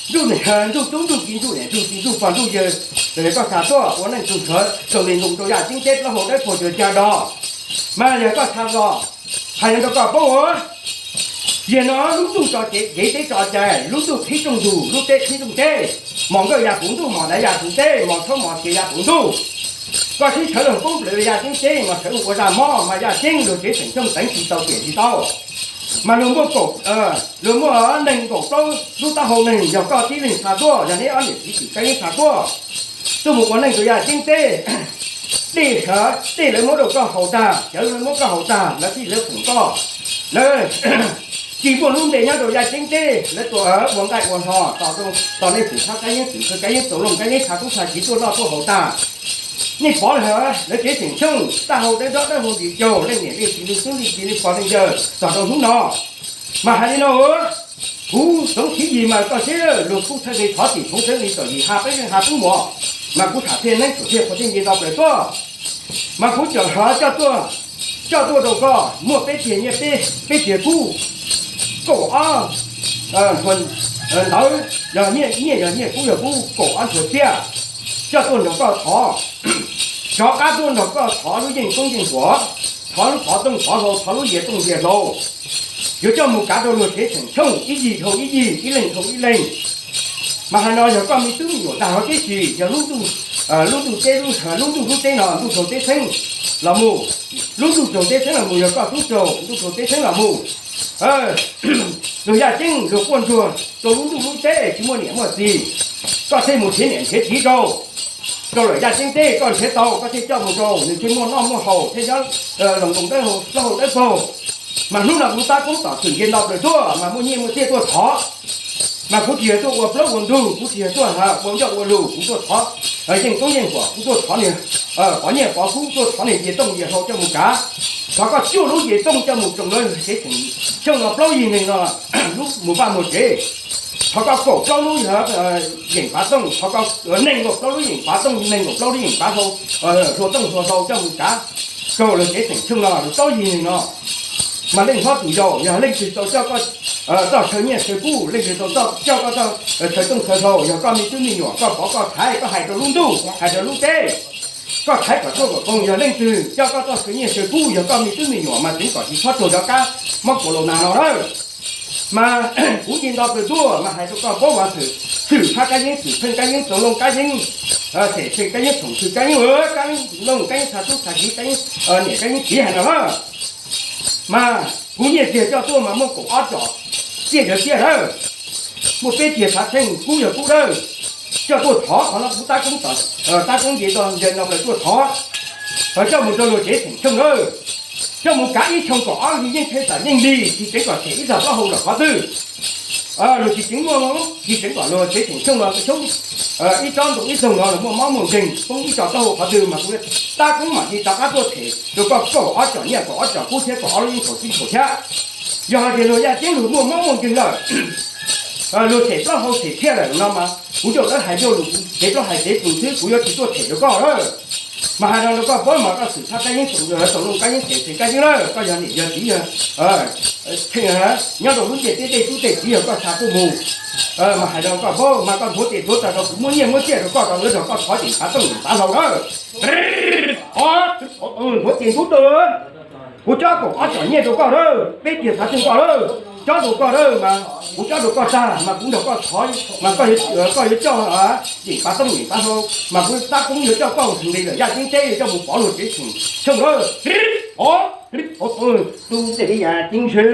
Ntuj niam ntuj tub ntuj ki ntuj niam ntuj txiv ntuj pog ntuj yawg los yog koj xa tuaj ua neej tug sawv txog li nkoos rau yaj ceeb teb plaub hau dawb paug cuag cag dos. Mas yog koj xa los, hais yog rau koj paub ua, yog no lub ntuj tso cev, cev teb tso cai, lub ntuj qhib rooj ntug, lub teb qhib rooj teb, mos nkawj ya puv ntuj, mos daiv ya puv teb, mos tshoob mos sia ya puv ntuj. Koj sib sawv los poob plaws yaj ceeb teb mas sawv ua zaj mob mas yaj ceeb luag tsev xeem Xyooj teev tsis tau tiam tsis tau. Mas luag muaj kaum, luag muaj nees nkaum plaub lub taub hau neeg, yog koj tib leeg xa tuaj, yog neb ob niam txiv xwm kab yeeb xa tuaj, tuaj mus ua neej rau yaj ceeb teb. Dej sawv, dej lawv muab rau koj haus tag, cawv lawv muab koj haus tag, lawv tij lawv foom koj, lawv tsis muaj lub npe nyob rau yaj ceeb teb, lawv tuaj ua nqaij ua hlo tos, tos nej xwm txhab kab yeeb, xwm txheej kab yeeb, txoov looj kab yeeb, xa tub xa kiv tuaj noj tuaj haus tag. Nej pov lawv, lawv tsev xeem Xyooj tag hau dawb nrov dawb huv ntsis caug, leej niam leej txiv leej tub leej ki leej pog leej yawg txog rau hnub no. Mas hais li no, kuv Txoov Siv Yis mas koj seb luag kuj txhawj li thov tim Txoov Xeeb li txom yim ha peb zeej ha peb mos, mas kuv tham thiaj neeb tsum thiaj qhuav thiaj nce tau plaws tuaj. Mas kuv cov hlob coj tuaj, coj tuaj rau koj muaj peb tiag nyiaj, peb tiag kub, kaum ob ntawd, yog nyiaj, nyiaj yog nyiaj, kub yog kub, kaum ob nthuav txiaj, coj tuaj nrog koj thov. Rov qab tuaj nrog koj thov lub yeej koob yeej huam, thov lub pov tooj pov hlau, thov lub yias tooj yias hlau. Yuav coj mus kav rau luag tsev xeem Xyooj ib yig dhau ib yig, ib leeg dhau ib leeg. Mas hais no yog koj me tub me nyuam tag huv tib si, yog lub ntuj, lub ntuj teb, lub ntuj lub teb no ntuj raug teb txheeb los mus, lub ntuj raug teb txheeb los mus, yog koj tub raug ntuj raug teb txheeb los mus, luag yaj ceeb luag quaj ntsuag rau lub ntuj lub teb tsis muaj niam muaj txiv, koj thiaj mus nrhiav niam nrhiav txiv rau. rau lawm yaj ceeb teb koj nrhiav tau koj thiaj coj mus rau nws thiaj muaj noj muaj haus thiaj nyob los nkoos dawb hau dawb paug. Mas hnub no kuv tab koob tom txwm nce nto plaws tuaj mas muaj nyiaj muaj txiaj tuaj thov. Mas kuv tsis yog tuaj ua plaub ua ntug, kuv tsis yog tuaj ua ncauj ua lus, kuv tuaj thov yeej toob yeej huam, kuv tuaj thov niag pov nyiaj pov kub, tuaj thov niag yias tooj yias hlau coj mus kav. Thov koj cuaj lub yias tooj coj mus roos lawv tsev tseem xyooj no plaub yig neeg no lub mus vaj mus tsev. Thov koj kaum plaub lub yeem pav tooj, thov koj nees nkaum plaub lub yeem pav tooj, nees nkaum plaub lub yeem pav hlau, hlua tooj hlua hlau coj mus kav rau lawv tsev tseem xyooj no plaub yig neeg no. Mas leej hlob tus yau, yog leej twg tau coj koj txoj chaw nyiaj chaw kub, leej twg tau coj koj txoj chaw tooj chaw hlau, yog koj me tub me nyuam, koj pov koj thaiv, koj hais rau lub ntuj, hais rau lub teb, koj thaiv kom tuaj kom koog, yog leej twg coj koj txoj chaw nyiaj chaw kub, yog koj me tub me nyuam mas tseev kom tsis txhob raug cov kab mob kaus laus nas no lawm. Mas kuv nce nto plaws tuaj mas hais rau koj paub mas xwm, xwm Phaj Kab Yeeb, xwm Pheej Kab Yeeb, Txoos Looj Kab Yeeb, Xem Xem Kab Yeeb, Txhoom Xwm Kab Yeeb, Kab Yeeb Looj, Kab Yeeb Txha Tub Txha Kiv, Kab Yeeb niam Kab Yeeb txiv hais no na. Mas kuv nyiaj txiag coj tuaj mas muaj kaum ob tsom, txiaj yog txiaj dawb, muaj peb tiag xav tsheej kub yog kub dawb. Coj tuaj thov qhov no kuv tab koob tom, tab koob nce nto plaws tuaj thov, coj mus rau luag tsev tseem xyooj dawb, coj mus kav ib xyoo kaum ob hli yeej tsheej tam yeej li, tsis tseev kom them ib txog plaub hau lawm qhov twg. Luag tsis tseev muaj, tsis tseev kom luag tsev tseem xyooj no xyoob ib tsob ntoo ib txoog no los muaj mob muaj nkeeg poob ib tso plaub hau qhov twg mas kuv tab koob mam li rov qab tuaj them rau koj kaum ob tsom nyiaj kaum ob tsom kub thiab kaum ob lub yeeb kaum tsib kaum xyab. Yog hais tias luag yaj ceeb luag muaj mob muaj nkeeg lawm, luag them plaub hau them thiaj lawm no mas kuv coj dawb hais ncauj lus, kuv them plaub hais tsev tus xwb, kuv yuav tsis tuaj them rau koj lawm. Mas hais no rau koj paub mas koj xwm Phaj Kab Yeeb, Txoos Looj Kab Yeeb, Xem Xem Kab Yeeb lawm, koj yog niam yog txiv yog nyob rau lub ntiaj teb tej tub tej kiv yog koj xav tuaj mus. Mas hais no koj paub mas koj nthuav tes nthuav taw rau kuv muab nyiaj muab txiaj rau koj rau lawv nrog koj thov yeem pav tooj yeem pav hlau lawm. Nthuav tes nthuav taw, kuv cob kaum ob tsom nyiaj rau koj lawm, peb tiag xav tsheej koj lawm, cob rau koj lawm mas kuv cob rau koj tag mas kuv nrog koj thov mas koj yuav coj yeem pav tooj yeem pav hlau mas kuv tab koob yuav coj koj mus nqis lawm yaj ceeb teb yuav coj mus pov luag tsev tseem xyooj lawm. Tus yaj ceeb ntshe,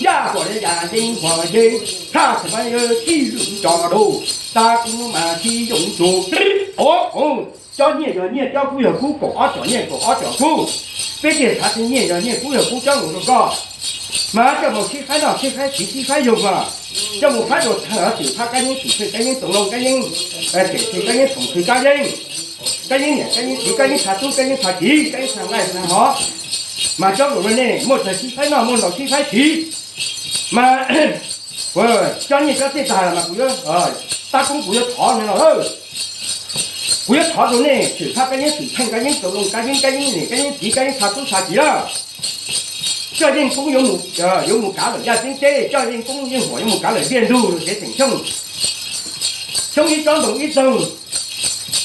yaj kom yaj ceeb huam ceeb, thaj txhais mas yog tij lwm tso rau, tab koob mas tsis yooj tus. Cob nyiaj yog nyiaj, cob kub yog kub, kaum ob tsom nyiaj kaum ob tsom kub. Peb tiag xav tsheej nyiaj yog nyiaj, kub yog kub, cob mus rau koj. Mas coj mus sib faib noj sib faib siv sib faib yoog os. Coj mus faib rau xwm Phaj Kab Yeeb, xwm Pheej Kab Yeeb, Txoos Looj Kab Yeeb, Xem Xem Kab Yeeb, Txhoom Xwm Kab Yeeb, Kab Yeeb niam Kab Yeeb txiv, Kab Yeeb Txha Tub, Kab Yeeb Txha Kiv, Kab Yeeb Txha Nqaij Txha Hov. Mas cob rau nej muaj txag sib faib noj, muaj ntau sib faib siv. Mas cob nyiaj cob txiaj tag mas kuv yuav, tab koob kuv yuav thov no lawm. Kuv yuav thov rau nej xwm Phaj Kab Yeeb, xwm Pheej Kab Yeeb, Txoos Looj Kab Yeeb, Kab Yeeb niam Kab Yeeb txiv, Kab Yeeb Txha Tub Txha Kiv lawm. Coj yeej koob yuav mus kav lawm yaj ceeb teb, coj yeej koob yeej huam yuav mus kav lawm ntiaj ntug luag tsev tseem xyooj. Xyoob ib tsob ntoo ib txoog,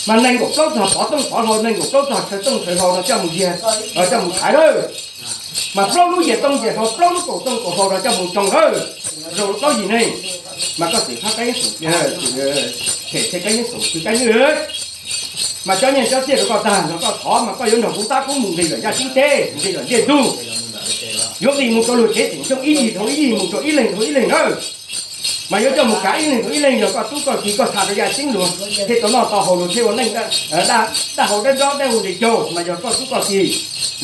mas nees nkaum plaub txog pov tooj pov hlau, nees nkaum plaub txog chaw tooj chaw hlau no coj mus yiag, coj mus thaiv lawm. Mas plaub lub yias tooj yias hlau, plaub lub kaus tooj kaus hlau no coj mus roos lawm rau plaub yig neeg. Mas koj xwm Phaj Kab Yeeb, Xem Xem Kab Yeeb, Txhoom Xwm Kab Yeeb, mas cob nyiaj cob txiaj rau koj tag no koj thov mas koj yuav nrog kuv tab koob mus nqis lawm yaj ceeb teb, nqis lawm ntiaj ntug, yuav nqis mus rau luag tsev tseem xyooj ib yig dhau ib yig, mus rau ib leeg dhau ib leeg nawb. Mas yuav coj mus kav ib leeg dhau ib leeg, yog koj tub koj kiv koj txha rau yaj ceeb luag thiaj tau noj tau haus, luag thiaj ua neej daj hau dab nrob dab hu li caug, mas yog koj tub koj kiv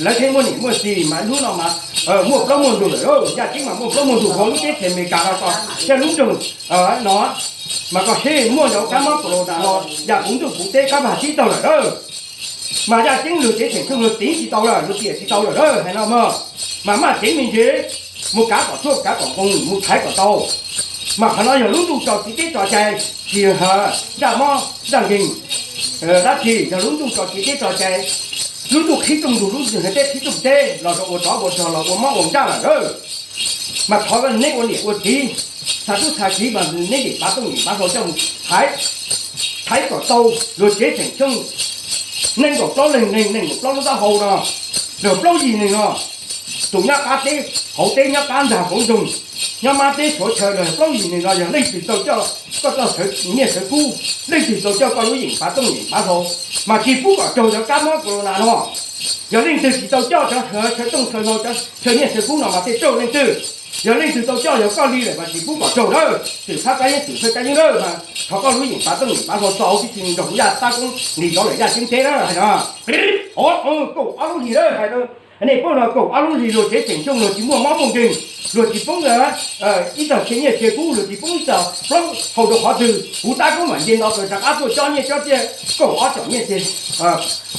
lawv thiaj muaj niam muaj txiv, mas hnub no mas muaj plaub muaj ntug lawm, yaj ceeb mas muaj plaub muaj ntug hauv lub teb chaws Amelikas no ko, thiab lub nroog no. Mas koj seb muaj cov kab mob kaus laus tas los yam puv ntuj puv teb kab vag tsib taug lawm lawm. Mas yaj ceeb luag tsev tseem xyooj luag tiv tsis tau lawm, luag tiam tsis tau lawm lawm hais no mog. Mas maj ceev me ntsis mus kav kom tshuaj kav kom nqoo, mus thaiv kom tau. Mas qhov no yog lub ntuj tso txiv teb tso cai, tsis yog nraj mob nraj nkeeg dab tsi, yog lub ntuj tso txiv teb tso cai. Lub ntuj qhib rooj ntug, lub ntuj teb qhib rooj teb los rau ua tsov ua rog los ua mob ua nraj lawm lawm. Mas thov neb ua niam ua txiv, txha tub txha kiv mas neb yeem pav tooj yeem pav hlau coj mus thaiv, thaiv kom tau luag tsev tseem xyooj nees nkaum plaub leeg neeg, nees nkaum plaub lub taub hau no, luag plaub yig neeg no, tus nyob qab teb hauv teb, nyob qab ntag hauv nroog, nyob mab teb suav chaw, luag plaub yig neeg no yog leej twg tau coj koj txoj sawv nyiaj sawv kub, leej twg tau coj koj lub yeem pav tooj yeem pav hlau, mas tsis pub kom raug cov kab mob corona no. Yog leej twg tsis tau coj cov sawv tooj sawv hlau, cov sawv nyiaj sawv kub no mas tej raug leej twg. Yog leej twg tau coj yog koj li lawm mas tsis pub kom raug lawm. Xwm Fab Kab Yeeb, Xwm Fab Kab Yeeb lawm mas thov koj lub yeem pav tooj yeem pav hlau tso tib si nrog kuv Yaj Tab Koob nqis rov lawm Yaj Ceeb teb na hais no. Kaum ob lub hlis lawm hais no. Nej paub no kaum ob lub hlis luag tsev xeem Xyooj luag tsis muaj mob muaj nkeeg, luag tsis poob ib tog tshe nyiaj tshe kub, luag tsis poob ib tog plaub hau rau qhov twg. Kuv Tab Koob mam nce nto plaws rov qab tuaj cob nyiaj cob txiaj kaum ob tsom nyiaj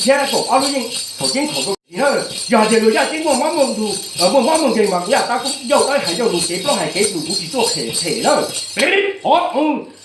thiab kaum ob lub yeej thaum ceeb thaum rau li na. Yog tias luag Yaj Ceeb muaj mob muaj nkeeg, muaj mob muaj nkeeg mas kuv Yaj Tab Koob yauj dawb hais yauj lus kev plaub hais kev lus kuv tsis tuaj phem phem na. Qhov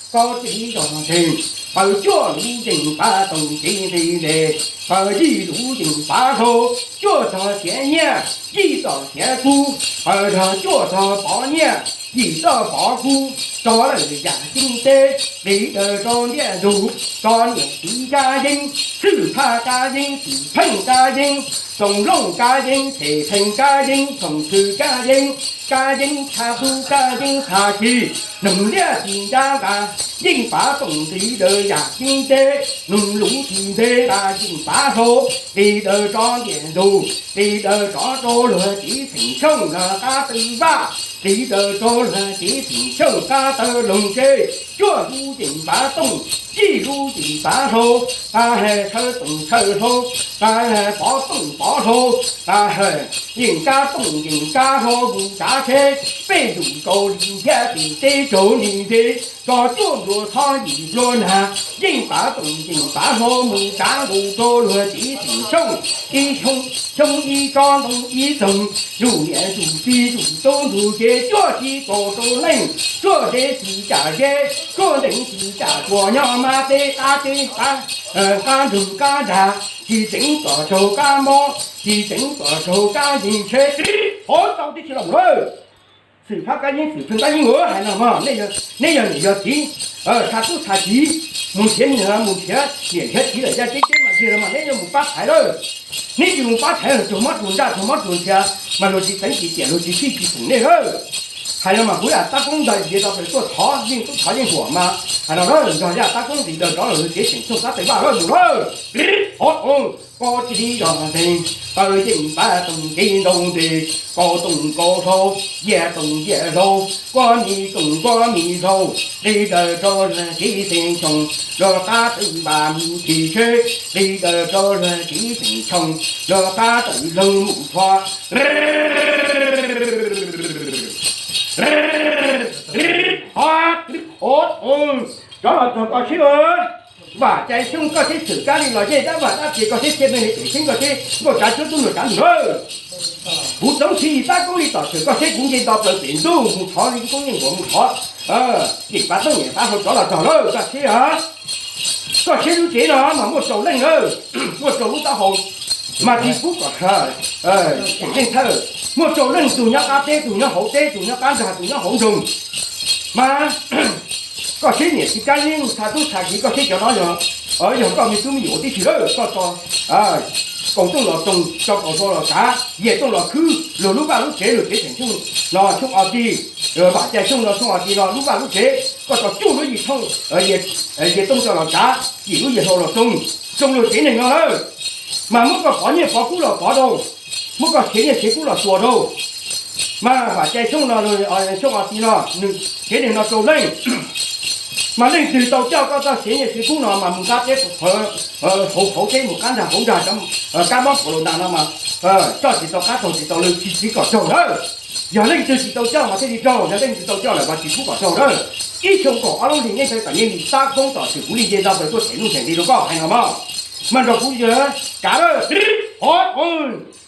kaub tib zog nteeg, paws cuaj lub yeej pav tooj tib nqi ntes, paws yim lub yeej pav hlau, cuaj tog siav nyiaj, yim tog siav kub, paws rog cuaj tog pov nyiaj, yim tog pov kub, rov lawm Yaj Ceeb teb, nqis daws rau ntiaj ntug, rov niam txiv Kab Yeeb, Xwm Fab Kab Yeeb, Xwm Pheej Kab Yeeb, Tsoom Looj Kab Yeeb, Xes Pheej Kab Yeeb, Tsoom Xwm Kab Yeeb, Kab Yeeb Tshaj Tub, Kab Yeeb Tshaj Kis, Noog Liab Tsis Ncab Nqa, yeej pav tooj nqis daws Yaj Ceeb teb, Noog Lus Tsis Ntev Nqa, yeej pav hlau, nqis daws rov ntiaj ntug, nqis daws rov rau luag tsev xeem Xyooj lawm qab tw vaj, nqis daws rau luag tsev xeem Xyooj qab taw loog tsev, cuaj lub yeej pav tooj, yim lub yeej pav hlau, nqa hais tshaw tooj tshaw hlau, nqa hais pov tooj pov hlau, nqa hais yeej kab tooj yeej kab hlau mus tsav tsheb, peb ntuj kaus lim thiab pem teb raug nim ntev, tso cuaj nplua txhob yim nplua nag, yeej pav tooj yeej pav hlau mus tsav nkaus rau luag tsev xeem Xyooj, ib xyoo ib tsob ntoo ib txoog, zuj niam zuj txiv zuj tub ntuj kev, cuaj tsis kaum rau leej, cuaj tsev tsis cam zeb, cuaj ntees tsis cam tsuas, nyob mas teb qab teb qab, qab nrug qab nrag, tsis tseev kom raug kab mob, tsis tseev kom raug kab nceeg tsheb. Qhov tau tib si los lawm. Xwm Fab Kab Yeeb, Xwm Pheej Kab Yeeb hais no mas, neb yog niam yog txiv, txha tub txha kiv, mus nrhiav niam mus nrhiav niam nrhiav txiv lawm Yaj Ceeb teb mas, ntiag los mas neb yuav mus pab thaiv lawm. Neb tsis mus pab thaiv los raug mob raug ntsaj raug mob raug nrhiav, mas luag tsis teev tsis tiam luag tsis fij tsis foom nej lawm. Hais no mas kuv Yaj Tab Koob ntag nce tau plaws tuaj thov yeej tub thov yeej huam mas, hais no lawm nrog Yaj Tab Koob nqis daws rov los luag tsev xeem Xyooj qab tw vaj lawm mus lawm. Qhov kaub tib si zog nteeg, paws yeej pav tooj kev ntau ntes, kaus tooj kaus hlau, yias tooj yias hlau, kuab mis tooj kuab mis hlau, nqis daws rau luag tsev xeem Xyooj, luag qab tw vaj mus tsis tsheb, nqis daws rau luag tsev xeem Xyooj, luag qab tw loog mus txhua. Rov los txog koj seb, Vam Cai Xyooj, koj seb Xwm Kab Li los yej dab vaj dab tsi, koj seb Xia Meej li pem xeeb, koj seb Nkauj Tsav Cuab Tub Nraug Tsav Ntuj lawm. Kuv Txoov Txhiv Yim Tab Koob li tom tshwm koj seb kuv nce nto plaws pem ntuj mus thov li kuv yeej nquam mus thov. Yeem pav tooj yeem pav hlau rov los tog lawm koj seb. Koj seb lub tsev no mas muaj rau leej lawm, muaj rau lub taub hau, mas tsis pub kom yeej thawj, muaj rau leej, tus nyob qab teb, tus nyob hauv teb, tus nyob qab nrag, tus nyob hauv nroog. Mas koj seb niam txiv Kab Yeeb, txha tub txha kiv, koj seb cov no yog, yog koj me tub me nyuam tib si lawm, koj tso kaus tooj los tsoo, tso kaus hlau los tsav, yias tooj los khwb, luag lub vaj lub tsev, luag tsev xeem Xyooj no Xyooj Os Tis, Vam Cai Xyooj no Xyooj Os Tis no lub vaj lub tsev, koj tso cuaj lub yim thooj, yias tooj tso los tsav, yim lub yias hlau los tsoo, tsoo luag tsev neeg no lawm. Mas muab koj pov nyiaj pov kub los pov rau, muab koj siav nyiaj siav kub los xuas rau. Mas Vam Cai Xyooj no, Xyooj Os Tis no, nws tsev neeg no rau leej. Mas leej twg tau coj koj txoj siav nyiaj siav kub no mas mus qab teb, hauv hauv teb, mus qab nrag hauv nrag, cov kab mob corona no mas coj tsis tau qab, raug tsis tau lw, tsis txiv kom raug lawm. Yog leej twg tsis tau coj mas thiaj li raug, yog leej twg tau coj lawm mas tsis pub kom raug lawm. Ib xyoo kaum ob lub hlis nej pheej tom nyiaj Tab Koob tom tshwm kuv li nce nto plaws tuaj them nuj them nqi rau koj hais no mas, mas nrog kuv yawg kav lawm. Qhov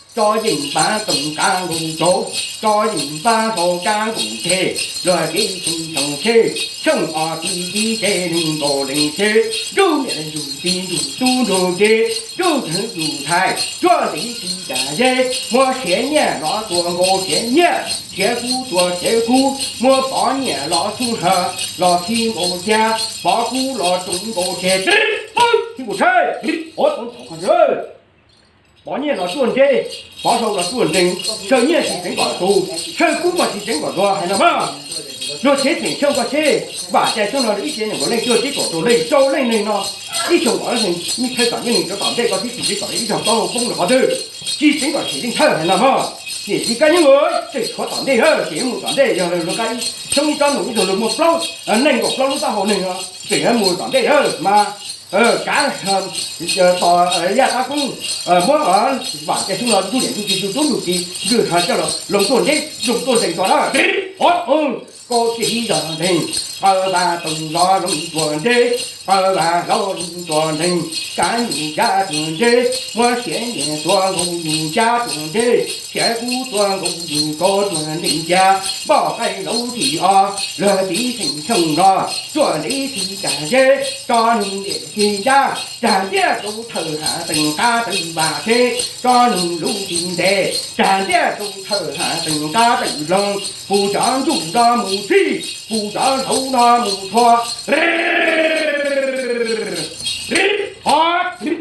tso yeej pav tooj kab nkaus tsaus, tso yeej pav hlau kab nkaus nthe, luag kev tsis tau tsheb, Xyooj Os Tis ib tsev neeg nkaus leej tsheb, ntuj niam ntuj txiv ntuj tub ntuj kev, ntuj thwv ntuj thaiv, cuaj ntees tsis cam zeb, muab siav nyiaj los tua nkaus siav nyiaj, siav kub tua siav kub, muab pov nyiaj los txhub hla, los khi nkaus xya, pov kub los tsoo nkaus tseg, tib nkaus tsheb, ov tau thaum qhov ntawd. Pov nyiaj los tuaj ntseb, pov hlau los tuaj ntees, tshaw nyiaj tsis tseev kom tus, tshaw kub mas tsis tseev kom tus hais no mas. Luag tsev xeem Xyooj koj seb, Vam Cai Xyooj no ib tsev neeg nkaus leej, cuaj tsev kaum rau leej, rau leej neeg no, ib xyoos kom leej neeg, nej thawj tom nyob neeg cov tom ntej koj twb tsis tseev kom ib zog taub hau poob rau qhov twg. Tsis tseev kom xyem zeej thawj hais no mog. Niam txiv kab nyob ua tseem tshuav tom ntej na, tseem yuav mus tom ntej, yog lawv lub kab xyoob ib tsob num ib tug lawv muaj plaub, nees nkaum plaub lub taub hau neeg no, tseem yuav mus tom ntej na mas kav tos Yaj Tab Koob muab Vam Cai Xyooj no ntuj niam ntuj txiv ntuj tub ntuj kiv ntuj hav coj los loo tuaj nteb loo tuaj ntees tso na. Kav tsis zog nteeg, qaws vas toom los loo tuaj nteb, qaws vas los loo tuaj nteeg, kav nyiam cab tuaj nteb, muab siav nyiam tuaj nkaus yus cab tuaj nteb, siav kub tuaj nkaus yus kaub tuaj nteeg ca, npoj qaib laus thim os, luag tiv xeem Xyooj los tsuaj ntev tsis kam zeb, tso nws niam txiv ncab, tsag ntiab rau thawj hav teem qab tawm vam tsheb, tso nws lub txiv ntes, tsag ntiab rau thawj hav teem qab tawm loog, kuv cov ntsuj no mus txhij, kuv cov hlauv no mus txhua.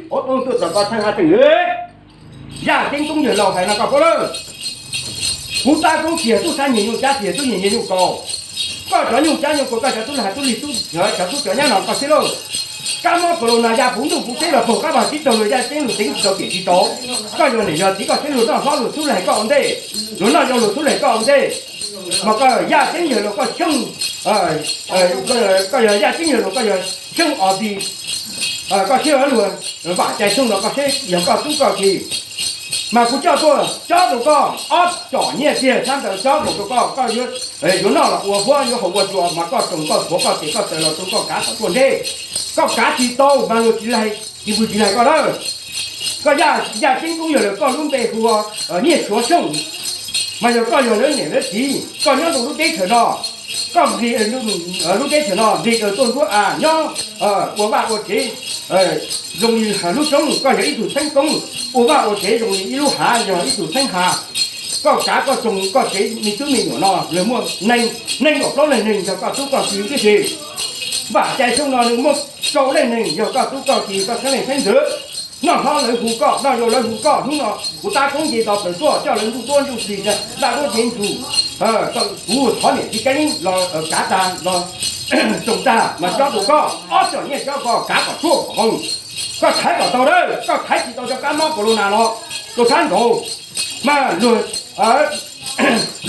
Tuaj tom ko thawj hav teem, Yaj Ceeb Koob yawg laus hais no koj paub lawm. Kuv tab koob tiag tub sab nyiag nyuj cab tiag tub nyiag nyiag nyuj kaus. Koj cov nyuj cab nyuj kaus, koj cov tub lag tub lig tub, cov tub cov nyab no koj siab lauj. Kab mob corona ya puv ntuj puv teb los puag kab vag tib tug luag Yaj Ceeb luag teev tsis tau tiam tsis tau. Koj yog niam yog txiv koj siab luag noj hlob luag tub lag koj ua ntej, luag noj yau luag tub lag koj ua ntej. Mas koj Yaj Ceeb yawg laus koj Xyooj, koj yog Yaj Ceeb yawg laus koj yog Xyooj os tis, koj siab luag Vam Cai Xyooj los koj siab yog koj tub koj ki. Mas kuv coj tuaj cob rau koj ob com nyiaj tiag tshab ntawd cob rau koj, koj yuav noj los ua huab yuav haus ua tsua mas koj tsoos koj thuav koj tes koj taw los rau koj kav kom tuaj nteb. Koj kav tsis tau mas luag tsis laig, tsis pw tsis laig koj lawm. Koj Yaj Ceeb Koob yawg laus koj lub npe hu ua Nyiaj Suav Xyooj, mas yog koj yog lawv niam lawv txiv koj nyob rau lub teb chaws no, koj nqis lub teb chaws no nqis daws tuaj nruab av nyob ua vaj ua tsev zoo li lub roob, koj yog ib tug xeeb koob ua vaj ua tsev zoo li ib lub hav, yog ib tug xeeb hav. Koj kav koj tsoos koj tsev me tub me nyuam no lawv muaj nees nkaum plaub leej neeg yog koj tub koj ki tib si. Vam Cai Xyooj no nws muaj rau leej neeg yog koj tub koj ki koj xeeb leej xeeb ntxwv. Noj hlob lawv hu koj, noj yau lawv hu koj, hnub no kuv tab koob nce tos plaws tuaj coj lawv ntuj duab ntuj plig daj duab cev ntsug. Kuv thov niam txiv kab yeeb los kav tag los tsoos tag mas cob rau koj ob com nyiaj cob koj kav kom tshuaj kom qoo. Koj thaiv kom tau dawb, koj thaiv tsis tau cov kab mob corona no rau sab nraud mas luag,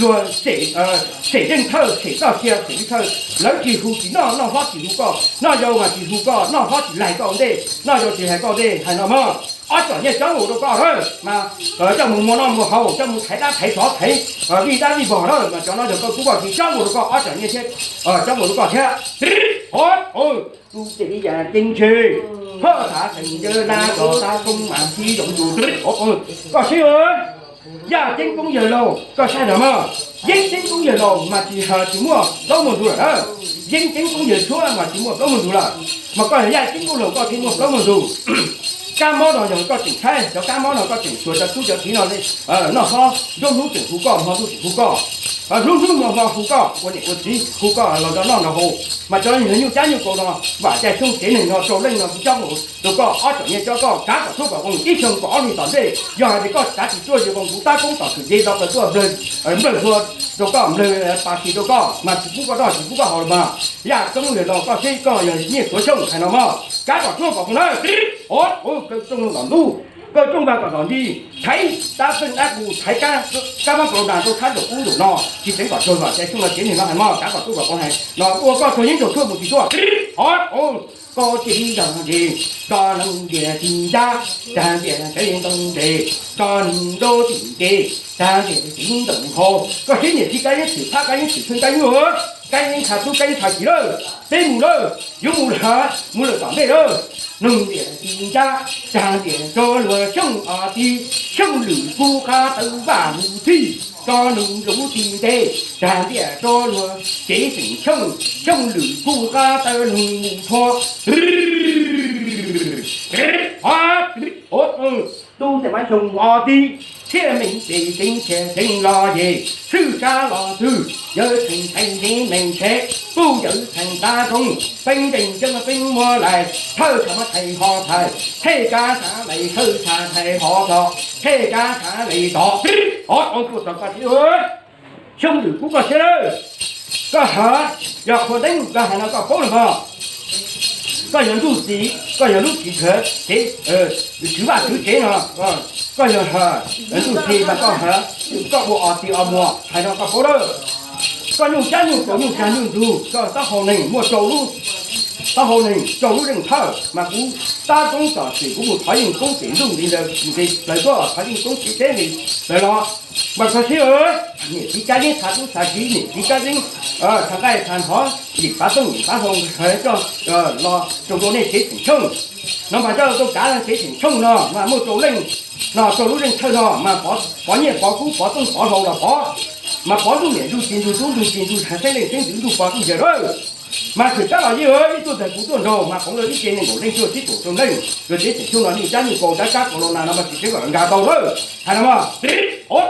luag xyem zeej thawj, xyem txoj sia, xyem zeej thawj, lawv tsis hu tsis noj, noj hlob tsis hu koj, noj yau mas tsis hu koj, noj hlob tsis laig koj ua ntej, noj yau tsis laig koj ua ntej hais no mog. Ob com nyiaj cob mus rau koj lawm mas coj mus muag noj muag haus, coj mus thaiv dab thaiv tsov thaiv vij dab vij vog lawm mas cov no yog koj tub koj ki cob mus rau koj ob com nyiaj thiab, cob mus rau koj thiab. Tus tseem yam ceeb ntshe, hoj thav teem yawg laj los tab koob mas sib zoo tus. Koj sib, Yaj Ceeb Koob yawg laus koj saib los mas, Yeeb Ceeb Koob yawg laus mas tsis, tsis muaj plaub muaj ntug lawm na. Yeeb Ceeb Koob yawg tshuab mas tsis muaj plaub muaj ntug lawm. Mas koj yog Yaj Ceeb Koob laus koj thiaj muaj plaub muaj ntug. Kab mob no yog koj tseem tshaib, cov kab mob no koj tseem xyuas cov tub cov kiv no noj hlob, nruab hnub tseem hu koj, hmo ntuj tseem hu koj, hnub hnub hmo hmo hu koj ua niam ua txiv, hu koj los nrog noj nrog haus. Mas cov nyuj cab nyuj kaus no, Vam Cai Xyooj tsev neeg no rau leej no kuv cob mus rau koj ob com nyiaj cob koj kav kom tshuaj kom qoo ib xyoos kom ob hlis tom ntej. Yog hais tias koj kav tsis tsuaj ces kuv tab koob tom tshwm cev tau plaws tuaj nplawg hlua rau koj, nplawg pas kis rau koj mas tsis pub koj noj tsis pub koj haus los mas. Yaj Ceeb yawg laus koj seb koj yog Nyiaj Suav Xyooj hais no mog, kav kom tshuaj kom qoo na. Kaw rooj kom ntuj, kaw rooj vag kom ntom nti, thaiv dab pheej dab qus, thaiv kab mob corona rau thab nraum ub nraum no, tsis teev kom raug Vam Cai Xyooj no tsev neeg no hais mog, kav kom tshuaj kom qoo hais no ua koj tsuag yeeb tsuag tshuaj mus tsis tuaj. Koj tsis zog ntsis, tso nws ntias tsis ncab, tag ntias tsev ntoo ntes, tso nws nraub tsis ntes, tag ntias tsev ntoo hau. Koj seb niam txiv kab yeeb txwm phab kab yeeb txwm pheej kab yeeb, kab yeeb txha tub kab yeeb txha kiv lawm. Peb mus lawm, yuav mus lawm, mus lawm tom ntej lawm. Nws ntias tsis ncab, tag ntias tso luag Xyooj os tis, Xyooj lwm kub qab taw vaj mus txhij, tso nws lub tsis ntes, tag ntias tso luag tsev xeem Xyooj, Xyooj lwm kub qab taw lug mus thua. Tus tseem mas Xyooj os tis, thiaj meem ces ceev thiaj ceev los ces, tshwj sab los twg, yawg txheem ntxhais ceev meem ntshe, kuj yawg txheem tav zoov, peeb ntees ceeb peeb muab lais, thawj tshav mas thais ho thais, thej kab tshav lais thawj tshav thais ho tso, thej kab tshav lais tso. Ov, ov, kuj txog koj tsis, Xyooj lwm kub koj siab lawm. Koj hais, yog qhua deeb koj hais no koj paub los mas. Koj yog ntuj txiv, koj yog lub txiv khawv tsev, txwv vaj txwv tsev no, koj yog ntuj txiv mas koj, koj ua os txiv os muag hais no koj paub lawm. Koj nyuj cab nyuj kaus nyuj tsav nyuj ntug, koj taub hau neeg muaj rau lub, taub hau neeg rau lub zeej thawj mas kuv tab koob tom txim kuv mus thov yeej koob pem ntuj li ntawd, nqis plaws tuaj thov yeej koob pem teb li ntawd los mas koj sib niam txiv kab yeeb txha tub txha kiv, niam txiv kab yeeb txha nqaij txha hnov, yim pav tooj yim pav hlau, coj los rau rau nej tsev xeem Tshooj no mas coj rau kav tsev xeem Tshooj no mas muaj rau leej no rau lub zeej thawj no mas pov nyiaj pov kub pov tooj pov hlau los pov, mas pov ntuj niam ntuj txiv ntuj tub ntuj txiv ntuj xeeb leej xeeb ntxwv ntuj pog ntuj yawg lawm. Mas tshwm sab los yeej ib tuaj ntawm kuv tuaj nraug mas pov lawv ib ce neeg nkaum leej cuaj tsib kaum rau leej, luag tsev xeem Tshooj no nej cab nyuj kaus cab kab kaus los nas no mas tsis tseeb kom nkag tau lawm. Hais no mas, o,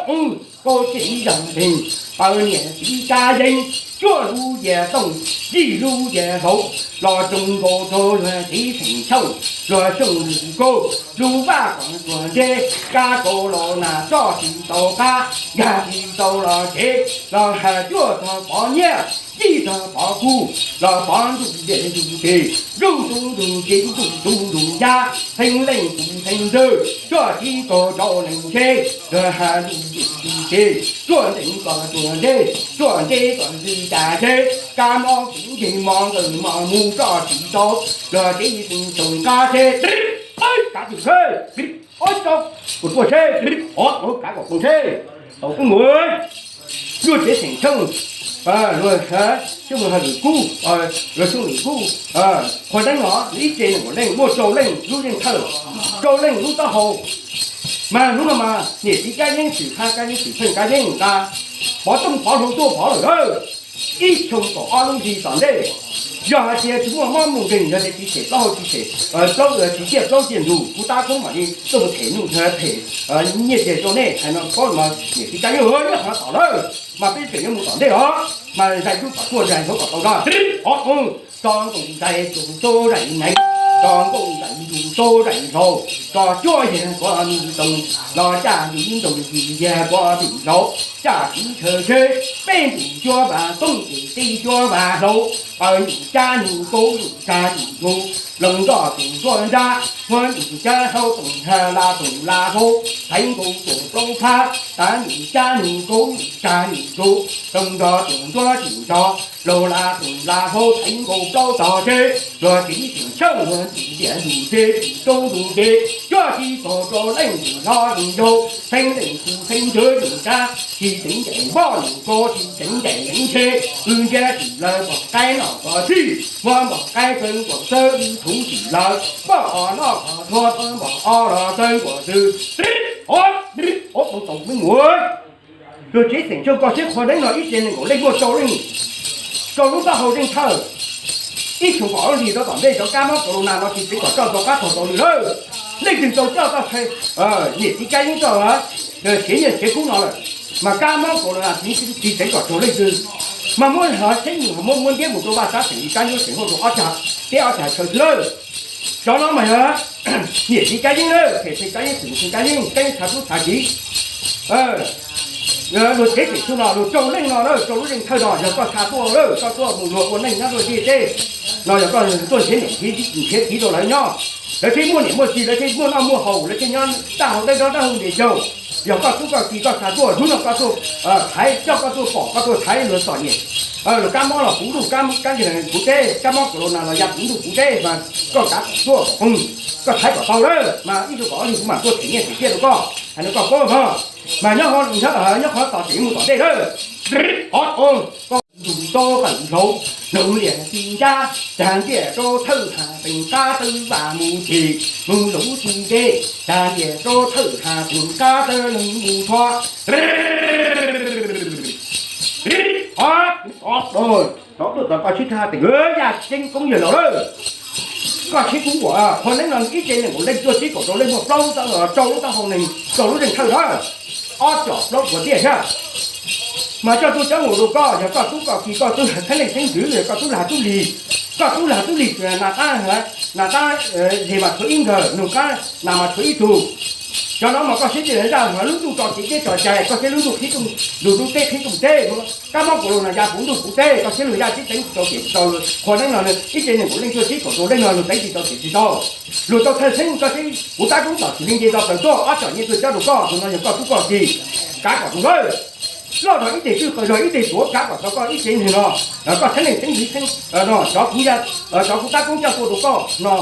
kaub txij yog nteeg, paws niam txiv kab yeeb, cuaj lub yias tooj, yim lub yias hlau, los tsoos nkaus rau luag tsev xeem Tshooj, luag Tshooj lwm kaus, lub vaj kom tuag ntseb, kab kaus los nas tso tsis tau qab, nkag tsis tau los tsev, los hais cuaj tog pov nyiaj, yim tog pov kub, los pov ntuj niam ntuj txiv, zuj zus ntuj txiv zuj zus ntuj yab, xeeb leej kuv xeeb ntxwv, cuaj tsib kaug rau leej tsheb, luag hais ntuj ntuj txiv, cuaj nteeg kom tuag ntseb, cuaj ntseb kom ntxwg cas tsheb, kab mob kuv ntseg mos nkawg mos mus tso tsis tau, luag tsev xeem Tshooj qab tsheb, kav twm tsheb, ob tso, kuv tuaj tsheb, o, kav kom tuaj tsheb, tau kub mus. Luag tsev xeem Tshooj, luag Tshooj lwm kub, luag Tshooj lwm kub, qhua neeb no ib ce neeg nkaum leej muaj rau leej lub zeej thawj, rau leej lub taub hau. Mas hnub no mas niam txiv kab yeeb tshwm qha kab yeeb tshwm pheej kab yeeb nqa pov tooj pov hlau tuaj pov lawm lawm. Ib xyoo kaum ob lub hli tom ntej, yog hais tias tsis muaj mob muaj nkeeg, yog tias tsis them plaub hau tsis them plaub tsis ciaj plaub ciaj ntug, kuv tab koob mam li tuaj mus them nuj them nyiaj txiag rau nej hais no paub mas niam txiv kab yeeb nyob qhov no tom lawm, mas peb tseem yuav mus tom ntej os, mas zais lub kom tuaj zais hauv kom tau zog. Tso nkooj zais tus tso zais nees, tso nkooj zais tus tso zais hlau, tso cuaj yag kuav nws toog, los caj nws ntoo yim yag kuav nws hlau, caj txiv chaw tsheb, peb ntus cuab vas tooj, ces teb cuab vas hlau, paws ntus cab nws kaub ntus tsav nws ntug, loos nroj tus nruab nrab, huab ntus cab hlau toom hla las toom las hlau, thaiv nkaus tus plaub phab, tav ntus cab nws kaub ntus tsav nws ntug, loos nroj tus nruab tus nrog, laus las tus las hlau thaiv nkaus plaub tog tsheb, luag tsev xeem Tshooj luag ntim diam ntus tsev ntus rau ntus tsev, cuaj tsib kaug rau leej ntus hlob ntus yau, xeeb leej kuv xeeb ntxwv ntus kab, tsis tseev ncaim npoj ntus kab, tsis tseev ncaim leev tsheb, wb ntiab tsis lawv npog qaib noj npog txhij, muab npog qaib txawb nkaus txawb wb thuv tsis lawv, npog qhov noj qhov thuab npog ob los txawb nkaus txwv. Ob, ob tau tau me muam, luag tsev xeem Tshooj koj seb qhua neeb no ib ce neeg nkaum leej muaj rau leej, rau lub taub hau zeej thawj. Ib xyoo kaum ob hlis rau tom ntej cov kab mob corona no tsis tseev kom coj tau qab tog tau lw lawm. Leej twg tau coj tau, niam txiv kab yeeb coj, siav nyiaj siav kub no lawm, mas kab mob corona tsis tseev kom raug leej twg, mas muab hov tsheb nws muab muab ntiab mus rau vaj tsab xeem li kab nyob xeem hauj lwm ob cag, peb ob cag chaw xwb lawm. Cov no mas yog niam txiv kab yeeb lawm, phem phem kab yeeb, twm phem kab yeeb, kab yeeb txhav tub txhav kiv. Luag tsev xeem Tshooj no luag rau leej no lawm, rau lub zeej thawj no yog koj xa tuaj lawm, koj tuaj mus luag ua neej nyob luag ntiaj teb no yog koj tuaj nrhiav niam nrhiav txiv rau lawv nyob. Lawv thiaj muaj niam muaj txiv, lawv thiaj muaj noj muaj haus, lawv thiaj nyob daj haus dej nrog daj haus dej caug. Yog koj tub koj ki koj xa tuaj, hnub no koj tuaj thaiv, coj koj tuaj pom koj tuaj thaiv luag txom nyem, luag kab mob los puv ntuj kab kab puv teb, kab mob corona los ya puv ntuj puv teb mas koj kav kom tuaj kom poob, koj thaiv kom tau lawm mas ib xyoo kaum ob hlis kuv mam tuaj them nyiaj them txiaj rau koj, hais no koj paub ho. Mas nyob, nyob qhov tos tseem mus tom ntej lawm. Ob, koj ntus tso qawm hlau, noog liam txiv nrab, tag ntiaj rau thawj has peem qab tawb vas mus tshis, mus lub tsis nte, tag ntiaj rau thawj has peem qab tawb leeg mus thov. Ob, ob, cov tuaj tom koj sib tag tim yaj ceeb koob yawg laus lawm. Koj sib kub ua qhua neeb no ib ce neeg nkaum leej cuaj tsib kaum rau leej muaj plaub lub taub, rau lub taub hau neeg rau lub zeej thawj lawm. Ob tsom plaub puas tiaj thiab. Mas coj tuaj coob mus rau koj, yog koj tub koj ki koj tub xeeb leej xeeb ntxwv, yog koj tub lag tub lig, koj tub lag tub lig, nas qab, nas qab zes mas tshuav ib nkawg, nug qab nas mas tshuav ib tug. Cov no mas koj siab tsis zaj, lub ntuj tso kev teb tso cai, koj siab lub ntuj qhib rooj, lub ntuj teb qhib rooj teb, kab mob corona ya puv ntuj puv teb, koj siab luag yaj tib teev tau kev tsis tau qhua neeb no, ib ce neeg nkaum leej cuaj tsib kaum rau leej no luag teev tsis tau kev tsis tau, luag tau thawj xeeb, koj siab kuv tab koob tom tsis li nce tau plaws tuaj ob tsom nyiaj tuaj cob rau koj, tus no yog koj tub koj ki, kav kom tus lawj loj zog ib teg twj qawg zog ib teg tuav, kav kom tau koj ib tsev neeg no, koj teeb leej teeb ntxwv teeb no, cov kuv ya, cov kuv tab koob coj tuaj rau koj no,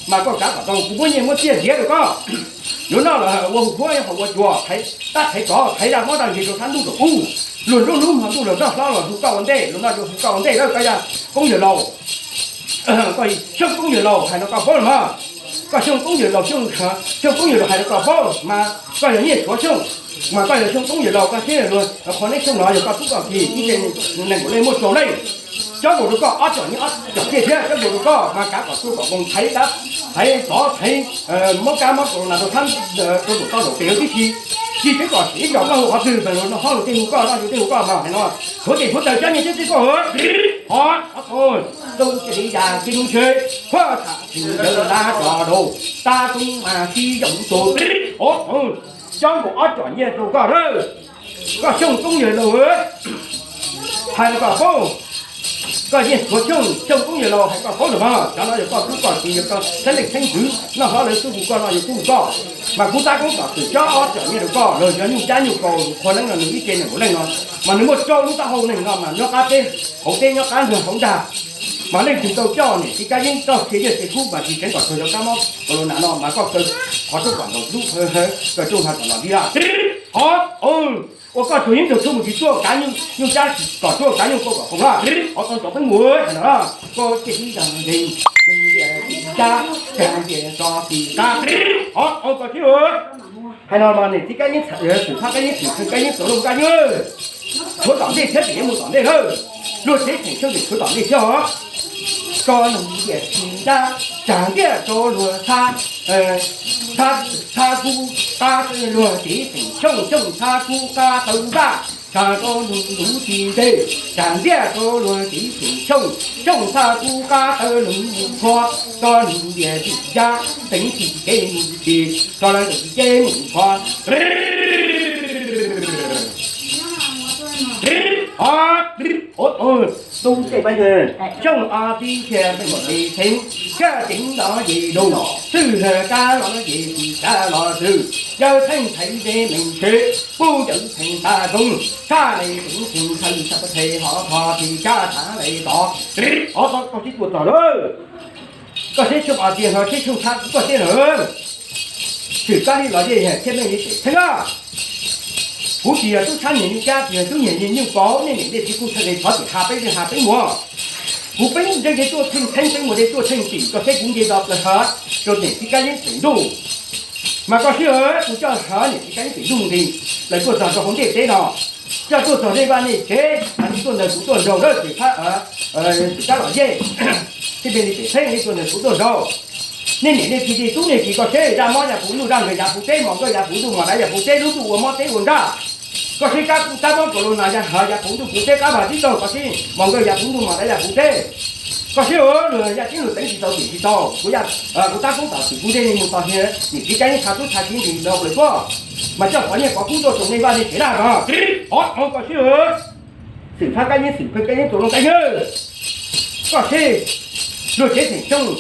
mas koj kav kom tau, kuv muab nyiaj muab txiaj nrhiav rau koj. Yuav noj los ua hu huab, ua cua, tab thaiv tsov thaiv zaj mob zaj ntseg rau sab ntuj rau ub, luag nruab hnub hmo ntuj luag nroj hlob los hu koj ua ntej, luag noj hu koj ua ntej lawm koj yog koob yawg laus. Koj Xyooj koob yawg laus hais rau koj paub los mas, koj Xyooj koob yawg laus, Xyooj koob yawg laus hais rau koj paub mas koj yog Nyiaj Suav Xyooj, mas koj yog Xyooj koob yawg laus, koj siab luag qhua neeb Xyooj no yog koj tub koj ki, ib ce neeg nkaum leej muaj rau leej, cob nkaus rau koj ob tsom nyiaj ob tsom txiaj thiab cob nkaus rau koj mas kav kom txhua kom nkoos thaiv dab, thaiv tsov thaiv mob kab mob corona rau sab, rau nraum toj nraum pes tib si. Tsis peb kom ib tsom koj hu qhov twg mas luag noj hlob luag tej hu koj, noj yus tej hu koj mas hais no, huav tes huav taws cob nyiaj cob txiaj koj hu. Qhov, qhov, tus cia li ya cia mus ntshe, huab tham tsis ntawd lab tso rau, tab koob mas sib yoog tus, qhov, cob nkaus ob tsom nyiaj rau koj lawm. Koj Xyooj koob yawg laus, hais rau koj paub, koj Nyiaj Suav Xyooj, Xyooj koob yawg laus hais koj paub lawm mas, cov no yog koj tub koj ki, yog koj teeb leej teeb ntxwv, noj hlob lawv tub hu koj, noj yus tub hu koj, mas kuv tab koob tom twm cob ob tsom nyiaj rau koj, luag yog nyuj cab nyuj kaus qhua neeb no nws ib ce neeg nkaum leej no, mas nws muaj rau lub taub hau neeg no mas nyob qab teb hauv teb, nyob qab ntug hauv ntag. Mas leej twg tau coj niam txiv kab yeeb tau qhia yawg qhia kub mas tsis tseev kom txog yog kab mob corona no mas koj kaw qhov rooj kom ntaus hlub, kaw rooj hais kom ntaus li laj. Qhov, ua koj tug yeeb tug tub mus tsis tuaj kav nyuj cab kom tuaj kav nyuj kaus kom foom laj. Qhov tau ntov peb mus hais no, koj cia li zaj ntees, cab, cab ntiag tso tsis qab. Qhov, koj sib hais no mas niam txiv kab yeeb, xwm txheej kab yeeb, xwm txheej kab yeeb, txaus loo kab yeeb, tshuav tom ntej thiab tseem yuav mus tom ntej lawm. Luag tsev tseem tsheej tseem tshuav tom ntej thiab os. Koj nug ntiag tsis ntab, tsag ntiag rau luag txhab, txhab kub qab, luag tsev tseem tsheej tsheej txhab kub qab taw ntaj, tsag rau luag luv tsis ntes, tsag ntiag rau luag tsev tseem tsheej tsheej txhab kub qab taw luv mus qhua. Koj nug ntiag tsis ntab, teev tsis kev mus tsis, koj lawv tsis kev mus qhua. Tub tej pab yawg, xyoo ob tib thiaj peb muam li xeeb, kab ceev los ces rau los, xwb kab los ces tsis kab los xwb, yawg theej thaiv ze meem tsheb, pub cawv theej tag koob, tshaj le teev theej thawj tshaj pab the hov tho tsis kab thav le tod. Ov, koj sib tua txog lawm. Koj seb tshooj os tias no seb tshooj txhab kub koj seb lawm. Txwm kab li los yeej thiaj meej li tseem theeb na. Kuv tsis yog tub txhab nyiag nyuj cab, tsis yog tub nyiag nyuj kaus, nej niam nej txiv kuj txhaj le thov txim ha peb ze ha peb muag. Kuv peb ntsej ze tuaj theej theeb, peb muag ze tuaj theej tim, koj seb kuv nce do plaws hav rau niam txiv kab yeeb pem ntuj. Mas koj sib hawm, kuv coj hav niam txiv kab yeeb pem ntuj nqis plaws tuaj txog rau hauv ntiaj teb no, coj tuaj txog nej vaj nej tsev, mas nej tuaj ntawd kuv tuaj nraug lawm ces phab, txwm kab los yeej thiaj meej li tseem theeb, nej tuaj ntawd kuv tuaj nraug. Nej niam nej txiv tub nej txiv koj seb zaj mob ya puv ntuj, zaj nkawd ya puv teb, mos nkawj ya puv ntuj, mos daiv ya puv teb, lub ntuj ua mob teb ua nraj. Koj seb kab kub tab mob corona ya hav ya puv ntuj puv teb, qab vaj tib taug koj seb mos nkawj ya puv ntuj, mos daiv ya puv teb. Koj seb luag yaj ceeb luag teev tsis tau tim tsis tau, kuv, kuv tab koob tom tim kuv ntsej li mus txog tias niam txiv kab yeeb txhab tub txhab kiv nqis rau plaws tuaj, mas coj pov nyiaj pov kub tuaj tsoom nej vaj nej tsev laj no. Ov, koj seb xwm txhab kab yeeb, xwm pheej kab yeeb, txaus loo kab yeeb. Koj seb luag tsev tseem tshooj,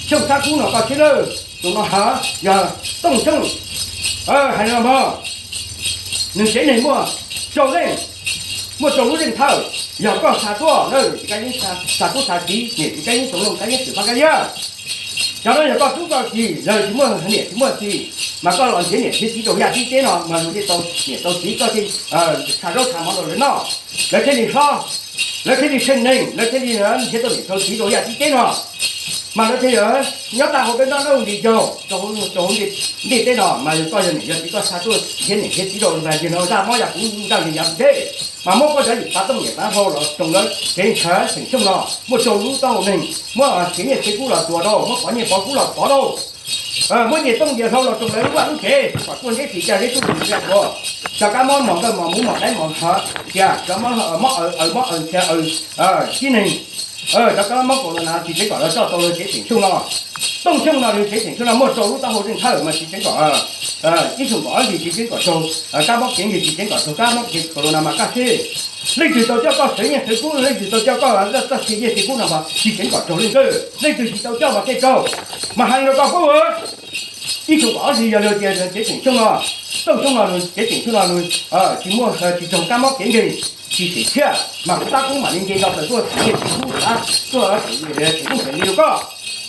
tshooj txhab kub no koj seb lawm, tus no hav yog Tooj Xyooj, hais no mog, nws tsev neeg muaj rau leej, muaj rau lub zeej thawj, yog koj xa tuaj lawm, niam txiv kab yeeb, xa tub xa kiv, niam txiv kab yeeb, txaus loo kab yeeb, xwm txhab kab yeeb. Cov no yog koj tub koj kiv, lawv tsis muaj niam tsis muaj txiv, mas koj los nrhiav niam nrhiav txiv rau yaj tib teb no mas luag thiaj tau niam tau txiv, koj thiaj xa zaub xa mov rau lawv noj, lawv thiaj li hlob, lawv thiaj li tsheej neeg, lawv thiaj li nrhiav tau niam tau txiv rau yaj tib teb no. Mas lawv thiaj nyob tag hauv peb noj dawb nti caug rau hauv ntiaj teb no, mas yog koj yog niam yog txiv koj xa tuaj nrhiav niam nrhiav txiv rau, mas yog no zaj mob ya puv ntuj zaj nkawd ya puv teb, mas muab koj cov yim pav tooj yim pav hlau los tsoom lawv tsev txhab tseem tshooj no, muaj rau lub taub hau neeg, muab txiav nyiaj txiav kub los tuag rau, muab pov nyiaj pov kub los pov rau, muab nyiaj tooj nyiaj hlau los tsoom lawv lub vaj lub tsev, kom tuaj ntsib tsis cag zeb tub tis cag tuag. Cov kab mob mos nkawj mos muv mos daiv mos hav tias, cov mob aws mob aws nrhiav aws tib neeg, cov kab mob corona tsis tseev kom lawv coj tau lawv tsev tseem tshooj no. Tooj Xyooj no nws tsev tseem xyoo no muaj rau lub taub hau zeej thawj mas tsis ceev kom, ib xyoo kaum ob hlis tsis ceev kom raug kab mob kev nkeeg, tsis ceev kom raug kab mob kev corona mas kaj xwb. Leej twg tau coj koj xwv nyiaj xwv kub, leej twg tau coj koj txoj sia nyiaj sia kub no mas tsis ceev kom raug leej twg. Leej twg tsis tau coj mas thiaj raug. Mas hais rau koj paub, ib xyoo kaum ob hlis yog li tias tsev tseem xyoo no, Tooj Xyooj no nws tsev tseem xyoo no nws tsis muaj, tsis raug kab mob kev nkeeg, tsis sim txiaj mas kuv tab kuv mam li nce nto plaws tuaj xwv nyiaj xwv kub, tuaj xwv kub xwv nyiaj rau koj.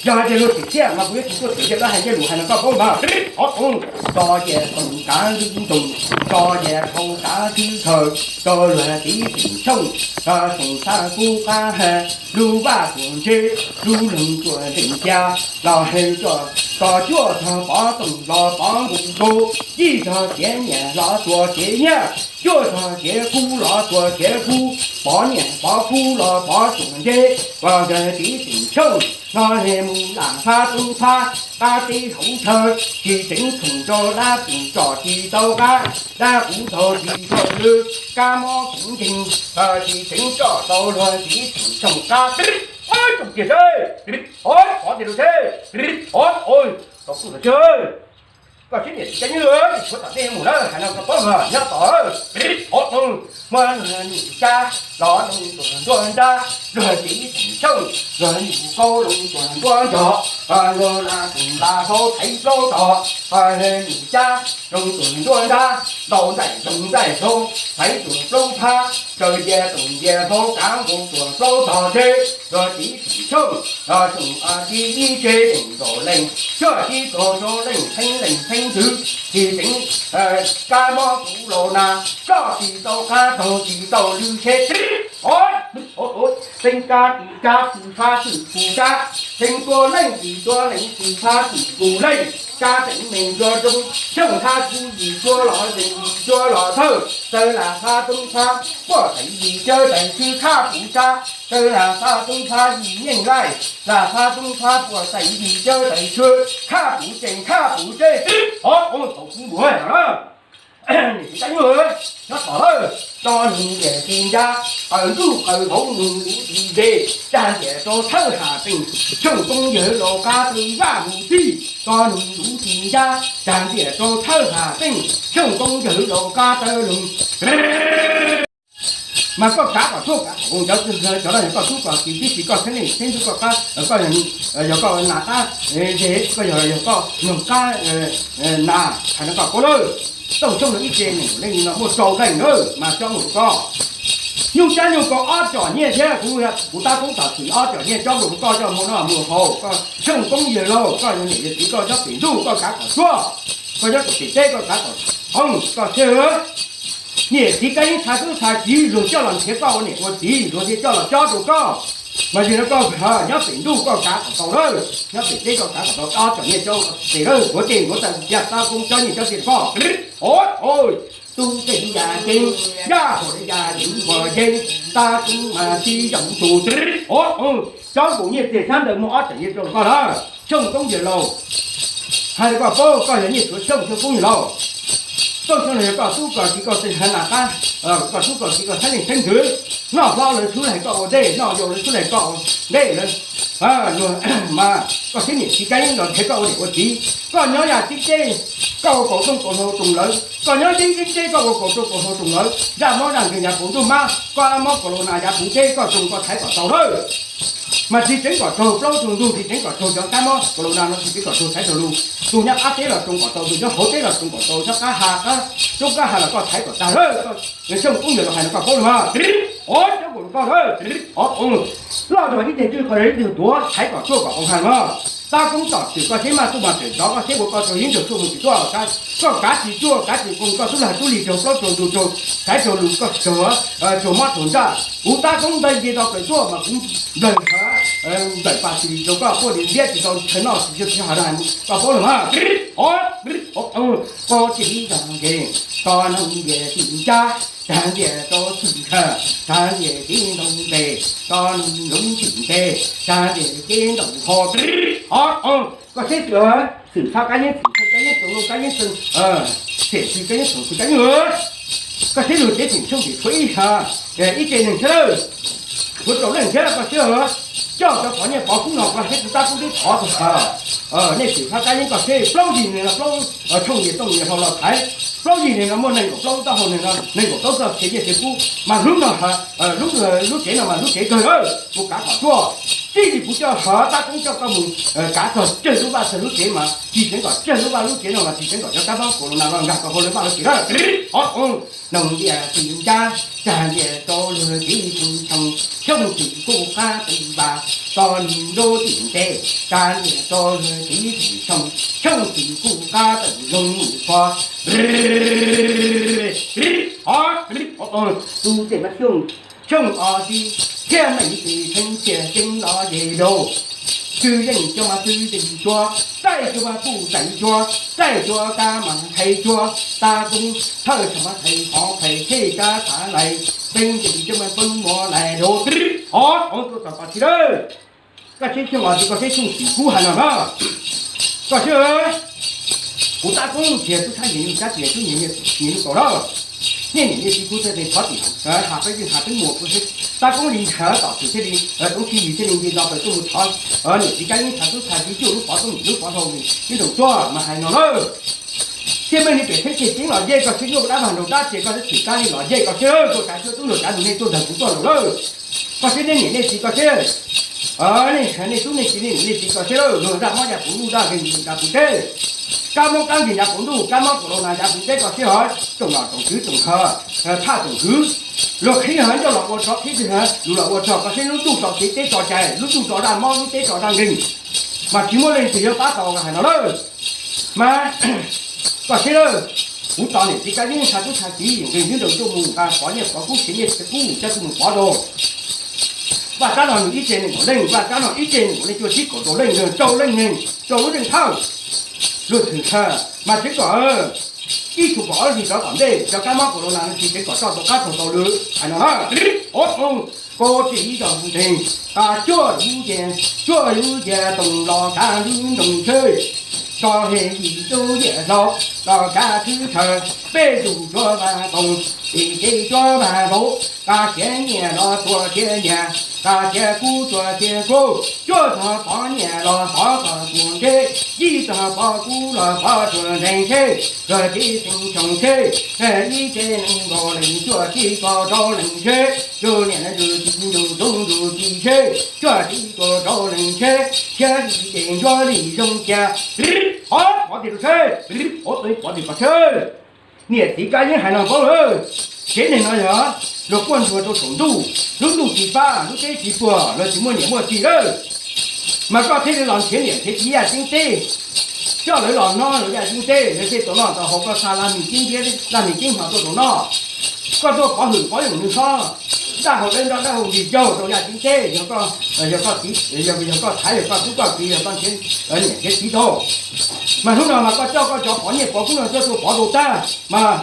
Yog hais tias luag sim txiaj mas kuv yuav tsis tuaj xwv nyiaj dab hais nyiaj lus hais no koj paub mas. Ob tooj, tso ces toom kav ntug ntoo, tso ces thau kav thwb khaws, tso luag txiv tseem xyooj, tseem xav kub qab ha, lub vaj tuam ntse, lub loog tuam ntees cia, los hais tso, tso cuaj txog pov toom los pov nqus nkaus, yij txog kev nyiam los tuam kev nyiam, cuaj txog kev kub los tuam kev kub, pov nyiam pov kub los pov tuam ntse, luag txiv tseem xyooj, no he mus lam fab tub fab, qab teb hauv chaw, tsis ceev khoom rau dab tsis tsom tsis tau qab, dab kuv txaug tsis txaus lw, kab mob kev nkeeg, tsis ceev tsom tau luag txiv tseem xyooj qab. Tsoom tiag seb, ov, ov tiag seb, ov, ov, tau kuj tau tsawg. Koj sib niam txiv kab nyob, tshuav tom ntej mus na, hais no koj paub mas nyob tom, ov, muab nws nim cab los nws tuam nruab nrab, luag txiv tseem xyooj, luag nim kaub los tuam nruab nrog, luag la tus la hau thaiv plaub tog, nim cab los tuam nruab nrab, ntaus ntaim ntaus ntaim hlau, thaiv tuam plaub thab, raws ncia tuam ncia hlau kav nkaus tuam plaub tog tseb, luag txiv tseem xyooj, xyooj tib ib tseb teem nkaus leej, cuaj tib kaug rau leej theeb leej theeb ntwg, tsis ceev kab mob kuv laus nas, ploj tsis tau qab taug tsis tau lw tsheb. Teeb kab tis kab tus fab twm tus kab, teeb tua leej tis tua leej tus fab twm tus leej, kab teev meem tua roob, xyooj thab txuj yim tua los zeem yim tua los thawj, taw lam fab toob fab, puaj tais yim cawv tais tsw khaj puv tsab, taw lam fab toob fab yim yeej laij, lam fab toob fab puaj tais yim cawv tais tsw, khaj puv tsees khaj puv tseb, ov, tau kuv npuav na. Niam txiv kab nyuj, nyob tom lawm, tso nws niam txiv ncab, qaws ntuj qaws hauv nws lub txiv ze, tsa ntiam rau thawj ham peej, Xyooj Koob yawg laus qab taw vaj mus tij, tso nws lub txiv ncab, tsa ntiam rau thawj ham peej, Xyooj Koob yawg laus qab taw loog. Mas koj kav kom tshuaj kav kom zoo, cov, cov no yog koj tub koj kiv tib si, koj txheeb leej txheeb ntxwv koj qab, koj yog koj nas qab ze, koj yog, yog koj noog qab nas, hais no koj paub lawm. Tooj Xyooj no ib ce neeg leej no muaj rau leej na, mas cob nkaus rau koj. Nyuj cab nyuj kau ob com nyiaj thiab kuv, kuv tab koob tom txwm ob com nyiaj cob nkaus rau koj coj mus noj mus haus, koj Xyooj Koob yawg laus, koj yog niam yog txiv koj nyob pem ntuj koj kav kom tshuaj, koj nyob pem teb koj kav kom thooj koj thiab. Niam txiv kab yeeb txha tub txha kiv, luag coj los nrhiav koj ua niam ua txiv, luag thiaj coj los cob rau koj. Mas yog no koj nyob pem ntuj koj kav kom tau lawm, nyob pem teb koj kav kom tau, ob com nyiaj cob tes lawm, nkuav tes nkuav taw, yaj tab koob cob nyiaj cob tes rau koj. Tub tej yaj ceeb, yaj hau yaj yeeb npua yeeb, tab koob mas tib zoo tus. Cob nkaus nyiaj txiag xyab ntawd muaj ob com nyiaj rau koj lawm, Xyooj Koob yawg laus. Hais rau koj paub, koj yog nyiaj txuav Xyooj, Xyooj Koob yawg laus. Tooj Xyooj no yog koj tub koj kiv koj txeeg haiv nas qab, koj tub koj kiv koj txheeb leej txheeb ntxwv, noj hlob lawv txhub leeg koj ua ntej, noj yau lawv txhub leeg koj ua ntej lawm. Mas koj txheeb niam txiv kab yeeb los nrhiav koj ua niam ua txiv, koj nyob yaj tib teb koj ua kaum rooj kaum hlau roos lawv, koj nyob yeeb yeeb teb koj ua kaum rooj kaum hlau roos lawv, zaj mob zaj nkeeg yav puv ntuj mab, koj mob kaus laus nas yav puv teb koj roos koj thaiv kom tau lawm. Mas tsis ceev kom raug plaub tug ntug, tsis ceev kom raug cov kab mob kaus laus nas no, tsis ceev kom raug thaiv raug lus. Tus nyob qab teb los roos kom tau, tus nyob hauv teb los roos kom tau, nyob qab ha, roob qab ha los koj thaiv kom tag lawm. Xyooj Koob yawg laus hais no koj paub lawm mas. Ov, cob nkaus rau koj lawm. Ov, loj zog ib teg twg qhov ib teg tuav, thaiv kom tshuaj kom qoo hais mas. Tab koob tom txwm koj seb maj tuaj mas tseem rov koj seb ua koj rau yeeb nrog tshuaj mus tsis tuaj, koj kav tsis tsuaj kav tsis qoo, koj tub lag tub lig raug plaub raug ntug raug thaiv raug lus, koj raug, raug mob raug ntsaj. Kuv tab koob nplaig nce tau plaws tuaj mas kuv nplawg nplawm pas tsis rau koj, quaj li liab tsis tau chaw noj tsis tsis hav dag, koj paub lawm mas. Ov, ov, ov, koj tsis zog nkees, koj noog ntias tim ncab, tag ntias rau txwm khaws, tag ntias kev ntoo ntes, koj noog lub txim ntes, tag ntias kev ntaus ho. Ov, ov, koj seb txwm, txwm txha kab yeeb, txwm txha kab yeeb, txwm loo kab yeeb, txwm, txwm txwm kab yeeb, txwm txwm kab yeeb. Koj seb luag tsev tseem tshooj tim tshuav ib, ib ce neeg thiab lawm, tshuav rau leej thiab koj seb. coj cov pov nyiaj pov kub no koj seb kuv tab kuv twb thov txog koj. Nej xwm txheej kab yeeb koj seb plaub yig neeg no, plaub tshooj yim tooj yim hlau los thaiv, plaub yig neeg no muaj nees nkaum plaub lub taub hau neeg no, nees nkaum plaub txoj kev nyiaj kev kub mas hlub no, lub tsev no mas lub tsev kawg lawm kuv kav kom tuaj. Txij li kuv coj hov tab koob coj koj mus kav txog tsawg lub vaj tsawg lub tsev mas tsis teev kom tsawg lub vaj lub tsev no mas tsis teev kom cov kab mob corona los nkag tau hauv lawv vaj lawv tsev lawm. Hov, noog ntias tsis ncaj, tsag ntias rau luag tib tug xyoo, xyoo tsis kuj qab tawm vas, tso nws nruab tim nte, tsag ntias rau luag tib tug xyoo, xyoo tsis kuj qab tawm zoo mus ko. Hov, tus tej mas xyoo, xyoo ob tib, thiaj meem tis theej txhia ceeb los yej laug. Tswv yeej cov mas tswv yeej cuab, taij cov mas kuj taij cuab, taij cuab kab mas thaiv cuab, tab koob thawj thaum mas thaiv qhov thaiv thej kab xav lais, peeb tis cov mas peeb muab lais laug. Hov, tuaj txog tod tsis lawm. Koj seb xyoo os tsis, koj seb xyoo tsis kub hais no na. Koj seb, kuv tab koob nrhiav tub txhab nyias nyuj kab tias tub nyias nyuj kaus lawm. Nej niam nej txiv kuv txhais tes thov tim, has peb yeej has peb muag kuv seb tab koob li nrhav tom xwm thiaj li, koob tsis yis thiaj li nce no pes tuaj mus thov niam txiv kab yeeb txhais tub txhais txiv cuaj lub pov tooj yim lub pov hlau ib nroos tuaj mas hais no lawm. Thiaj meej li pem theeb txhia ceeb los yej koj seb, nyuaj dab vag nraud dab tse koj seb, txhim kab li los yej koj seb, tuaj kav cuab tub luag kav nus nej tuaj ntawg kuv tuaj laus lawm. Koj seb nej niam nej txiv koj seb, nej, nej tub nej txiv nej niam nej txiv koj seb, luag zaj mob ya puv ntuj zaj nkeeg ya puv teb, kab mob kab nkeeg ya puv ntuj, kab mob corona ya puv teb koj seb hov, tsoom nom tsoom tswv tsoom hawv, thaj tsoom hwv, luag qhib hov ncauj los ua tsov, qhib twg hov lus los ua tsov, koj seb lub ntuj tso kev teb tso cai, lub ntuj tso zaj mob lub teb tso zaj nkeeg, mas tsis muaj leej twg yuav pab tau hais no lawm. Mas koj seb lawm, kuv tos niam txiv kab yeeb txhais tub txhais kiv nqis nyob nraud tuaj mus nqa pov nyiaj pov kub, tsev nyiaj tsev kub coj tuaj mus pov rau. Vaj kab no nws ib tse nees nkaum leej, vaj kab no ib tse nees nkaum leej, cuaj tsib kaum rau leej, rau leej neeg rau lub zeej thawj. Luag txhwm txhawj mas tseev kom ib tug kaum ob lub hlis rov tom ntej, cov kab mob corona no tsis tseev kom roj tau qab txog tau lwm hais no na. Ov, koj tsis ib zog nteeg, koj cuaj lub nce, cuaj lub nce toom los kav lub nroog tsheb, tso he yim tub yim hlau los kav thwb chaw, peb yug cuab vaj toom, tim kev cuab vaj vauv, koj siav nyiaj los tuaj siav nyiaj, koj siav kub tuaj siav kub, cuaj txog pov nyiaj los pov txog tuam ntse, yim txog pov kub los pov tuam ntees tsheb, luag tib teev xyoo tsheb, ib tse nees nkaum leej cuaj tsib kaum rau leej tsheb, yug niam yug txiv yug tub yug txiv tsheb, cuaj tsib kaum rau leej tsheb, thiab li ces ncuab li zoo cia. Ov, pov tim rau tsheb, ov, pov tim rau tsheb. Niam txiv kab yeeb hais no paub lawm, tsev neeg no yog luag quaj ntsuag rau saum ntuj, lub ntuj tsis pab, lub teb tsis puag, luag tsis muaj niam muaj txiv lawm. Mas koj thiaj li los nrhiav niam nrhiav txiv yaj ceeb teb, coj lawv los noj lawv yaj ceeb teb, lawv thiaj tau noj tau haus, koj xa laj mis ceeb ntiab laj mis ceeb hno tuaj rau noj. Koj tuaj pov hwm pov yoom nws hlob, dab hau dawb nrog dab hau nqis caug rau yaj ceeb teb, yog koj, yog koj thaiv, yog koj tub koj kiv, yog koj nrhiav niam nrhiav txiv tau. Mas hnub no mas koj coj koj cov pov nyiaj pov kub no coj tuaj pov rau tag mas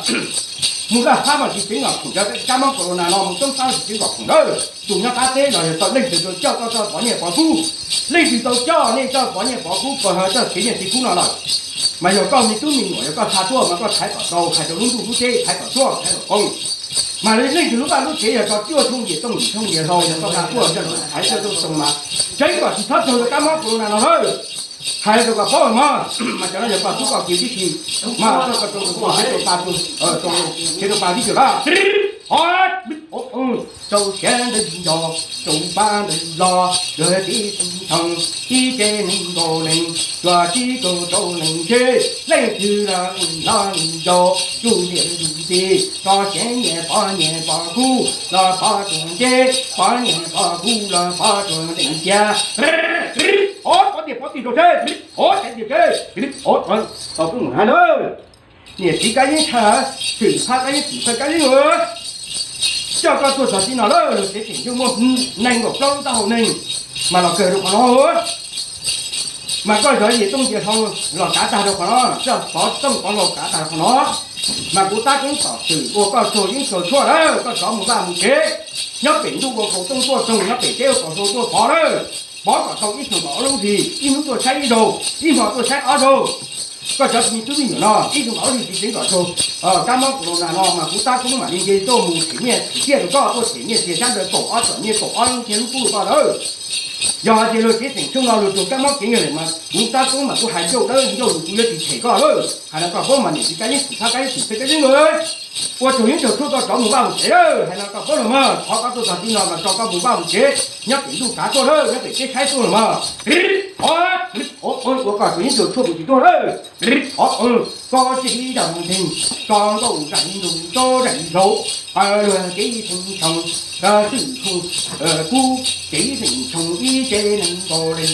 mus laj phab mas tsis tseev kom khoom, cov kab mob corona no mus toob phab tsis tseev kom khoom lawm. Tus nyob qab teb los yog tau leej twg coj koj coj pov nyiaj pov kub, leej twg tau coj nej coj pov nyiaj pov kub, pog coj tsev nyiaj txiv kub no lawm, mas yog koj me tub me nyuam yog koj xa tuaj mas koj thaiv kom tau, hais rau lub ntuj lub teb thaiv kom tuaj thaiv kom poob. Mas leej twg lub vaj lub tsev yog tso cuaj tshooj yim tooj yim tshooj yim hlau yog koj xa tuaj coj thaiv coj tuaj tau mas tseev kom tsis txhob raug cov kab mob corona no lawm. Hais rau koj paub mog, mas cov no yog koj tub koj kiv tib si, mas koj rau tus koj tsev rau pa tus, rau tsev rau pa tib si lawm. Rau siav ntawd yog rau pa ntawd los yog tib tug ntxhoo, ib tse nees nkaum leej, cuaj tsib kaum rau leej tsheb, leej twg los los nws yau, yus niam yus txiv, tso siav nyiaj pov nyiaj pov kub los pov tuam ntse, pov nyiaj pov kub los pov tuam ntees cia. Ov, pov tiag pov tiag rau tsheb, ov, tsheb tiag tsheb, ov, tau kuv mus hais lawm. Niam txiv kab yeeb txhais, xwm txheej kab yeeb, xwm txheej kab yeeb, coj koj tuaj txog txij no lawm, luag tsev tseem yuav muaj nees nkaum plaub lub taub hau neeg, mas los kawg rau qhov no. Mas koj zov yim tooj yim hlau los kav tag rau qhov no, coj pov tooj pov hlau kav tag rau qhov no. Mas kuv tab koob tom xwm ua koj tsaug yeeb tsaug tshuaj lawm, koj rov mus vaj mus tsev, nyob pem ntuj ua kaus tooj tuaj tsaug, nyob pem teb ua kaus hlau tuaj pov lawm. Pov kom tau ib xyoos kom ob lub hlis, ib hnub tuaj saib ib zaug, ib hmo tuaj saib ob zaug. Koj cov me tub me nyuam no ib xyoos kom ob lub hlis tsis tseev kom raug kab mob corona no mas kuv tab koob mam li nce tuaj mus them nyiaj them txiaj rau koj, tuaj them nyiaj txiag sab ntawd kaum ob tsom nyiaj kaum ob lub nyiaj lub kub rau koj lawm. Yog hais tias luag kev xeem Xyooj no luag tsuas kab mob kev nyiaj lawm mas kuv Tab Koob mas kuv hais ncauj dawb ncauj lus kuv yuav tsis them koj lauj. Hais no koj paub mas niam txiv kab yeeb xwm thab kab yeeb xwm peb kab yeeb lawm. Ua tug yeeb ncaug tshuaj koj rov mus vaj mus tsev lawm. Hais no koj paub los mas thov koj tuaj txog tib no mas tso koj mus vaj mus tsev, nyob pem ntuj kav tuaj lawm, nyob pem teb saib tuaj los mas. Ua koj tug yeeb ncaug tshuaj mus tsis tuaj lawm. Koj tsis yog nteeg, koj nkauj zais ntuj tso zais zaum, pawg luag kev xeem Xyooj, xwm kub kev xeem Xyooj ib tsev neeg nkaus li.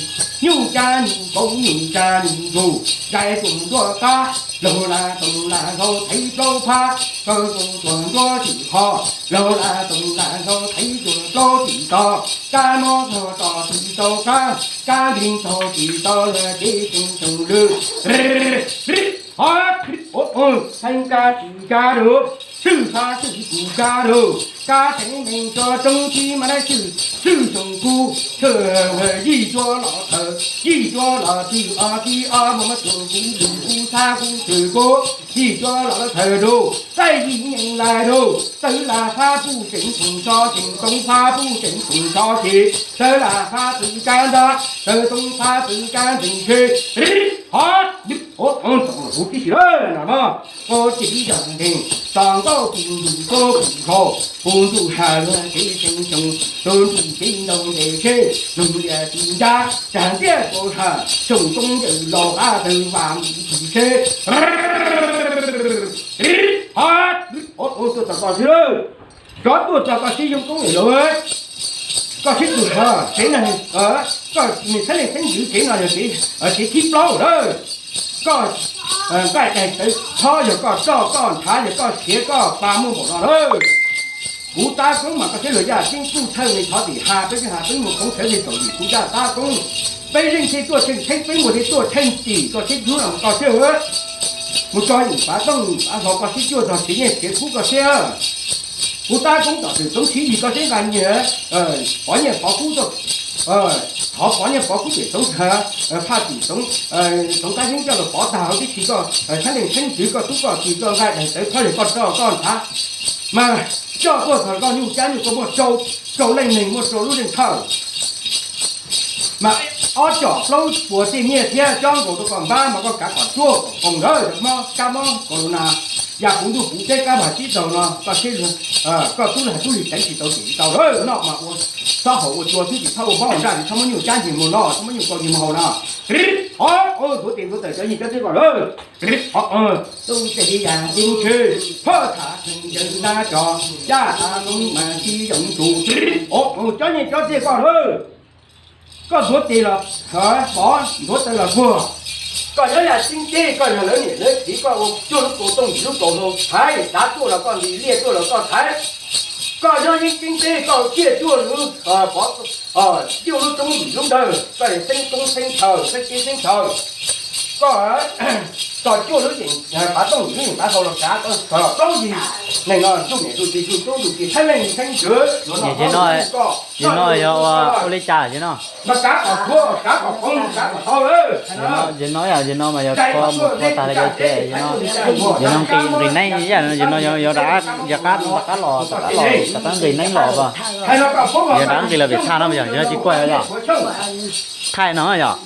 Nyuj cab nyuj kauv nyuj cab nyuj ntsuag, zais tuam nruab qab, laug lam toom lam zau thaiv plaub phab, kaw toom tuam nruab tim qho, laug lam toom lam zau thaiv tuam plaub tim tod, kab mob txog tod tim tau qab, kab nteeg txog tim tau luag kev xeem Xyooj lwm. Hov, ua, xeeb kab tsis kab lug, swj fab swj kum kab lug, kab teev neeg tso roob tib mas dab swj, swj Xyooj kub, yij cuab los thaws, yij cuab los twg ob tib ob muaj muab tsuas kub lug kub xab kub twg kub, yij cuab los lawv thaws lug, txaij yij nyeem lais lug, tawv lam fab puj tseem txoos tso tseem, toob fab puj tseem txoos tso tseem, tawv lam fab txwv kab nrab, tawv toob fab txwv kab ntsees tsheb. Hov, huv tib si lawm no, koj tsis yog nteeg, tso nkauj pus ntsuj koj pus nkaus, pus ntsuj has luag kev xeem Xyooj, tus ntsuj kev ntaus ntes tsheb, nug lias tus ncab, tsag ntiab kaus has, Xyooj Koob yawm laus qab tawg vas mus tsheb. Hov, tuaj txog koj xwb lawm. Rov tuaj txog koj sib Xyooj Koob yawm laus, koj sib tug tsev neeg, koj nws txheeb leej txheeb ntxwv tsev no yog tsev thib plaub lawm. Koj nqaij daim tawv thob yog koj roj koj nthav yog koj siav koj pa muaj npaum no lawm. Kuv Tab Koob mas koj saib luag yaj ceeb txuj thawj ne thov tim has peb tsis has peb mus khoov txhawv li thaum yim kuv yaj Tab Koob. Peb zeej thiaj tuaj tsheej tsheeb peb muaj thiaj tuaj tsheej tim koj sib hlub los koj siab mus tso yim pav tooj yim pav hlau koj sib cuaj txog siav nyiaj siav kub koj siab. Kuv Tab Koob tom twm Txoov Siv Yig koj saib nqa nyiaj, pov nyiaj pov kub tuaj, thov pov nyiaj pov kub tim Txoov, phaj tim Txoov, Txoov Kab Yeeb coj los pov tag hauv tib si koj txheeb leej txheeb ntxwv koj tub koj ki koj nqaij daim tawv thob yog koj roj koj nthav. Mas coj tuaj txog koj nyuj cab nyuj koj muaj rau leej neeg muaj rau lub zeej thawj. Mas ob com plaub puas tej nyiaj thiab cob nkaus rau koj npab mas koj kav kom cuaj kom qoos ntawd mob kab mob corona. Yam puv ntuj puv teb kab mas sib taug no koj sib, koj tub hais tub hlis teev tsis tau tim tsis tau lawm no mas ua txhob haus ua cua xwb tsis txhob ua mob ua nraj tsis txhob muab nyuj cab ntsej muag no txhob muab nyuj kau ntsej muag haus no. Ov, ntxuav tes ntxuav taw cov nyiaj cov txiaj koj lawm. Ov, tub txij yam ceeb tshwj, phoj tham kheej ntawd nab tso, caj tas lub mas sib yoo tus. Ov, cov nyiaj cov txiaj koj lawm. Koj ntxuav tes los pov, ntxuav taw los vuag. Koj nyob yaj ceeb teb koj yog lawv niam lawv txiv koj ua cuaj lub kaus tooj yim lub kaus hlau thaiv, tsav tuaj los koj nti liaj tuaj los koj thaiv. Koj nyob yeeb ceeb teb koj ciaj cuaj lub, pov, cuaj lub roob yim lub ntawg koj xeeb koob xeeb chaw xeeb teb xeeb chaw. Koj tso cuaj lub yeem pav tooj yim lub yeem pav hlau los tsav plaub yig neeg no ntuj niam ntuj txiv ntuj tub ntuj ki txheeb leej txheeb ntxwv. Yog no yog ua li cas yog no? Mas kav kom thuav, kav kom poob, kav kom tau lawm. Yog no, yog no mas yog kho mus kho tag li cov tsev yog no. Yog no nqis nqis neeb ib yam yog no yog rov qab, rov qab los, rov qab los, rov qab nqis neeb los pas. Yog rov qab nqis los pem tshaj no yog, yog no tsis kuaj yog. Thaij no yog.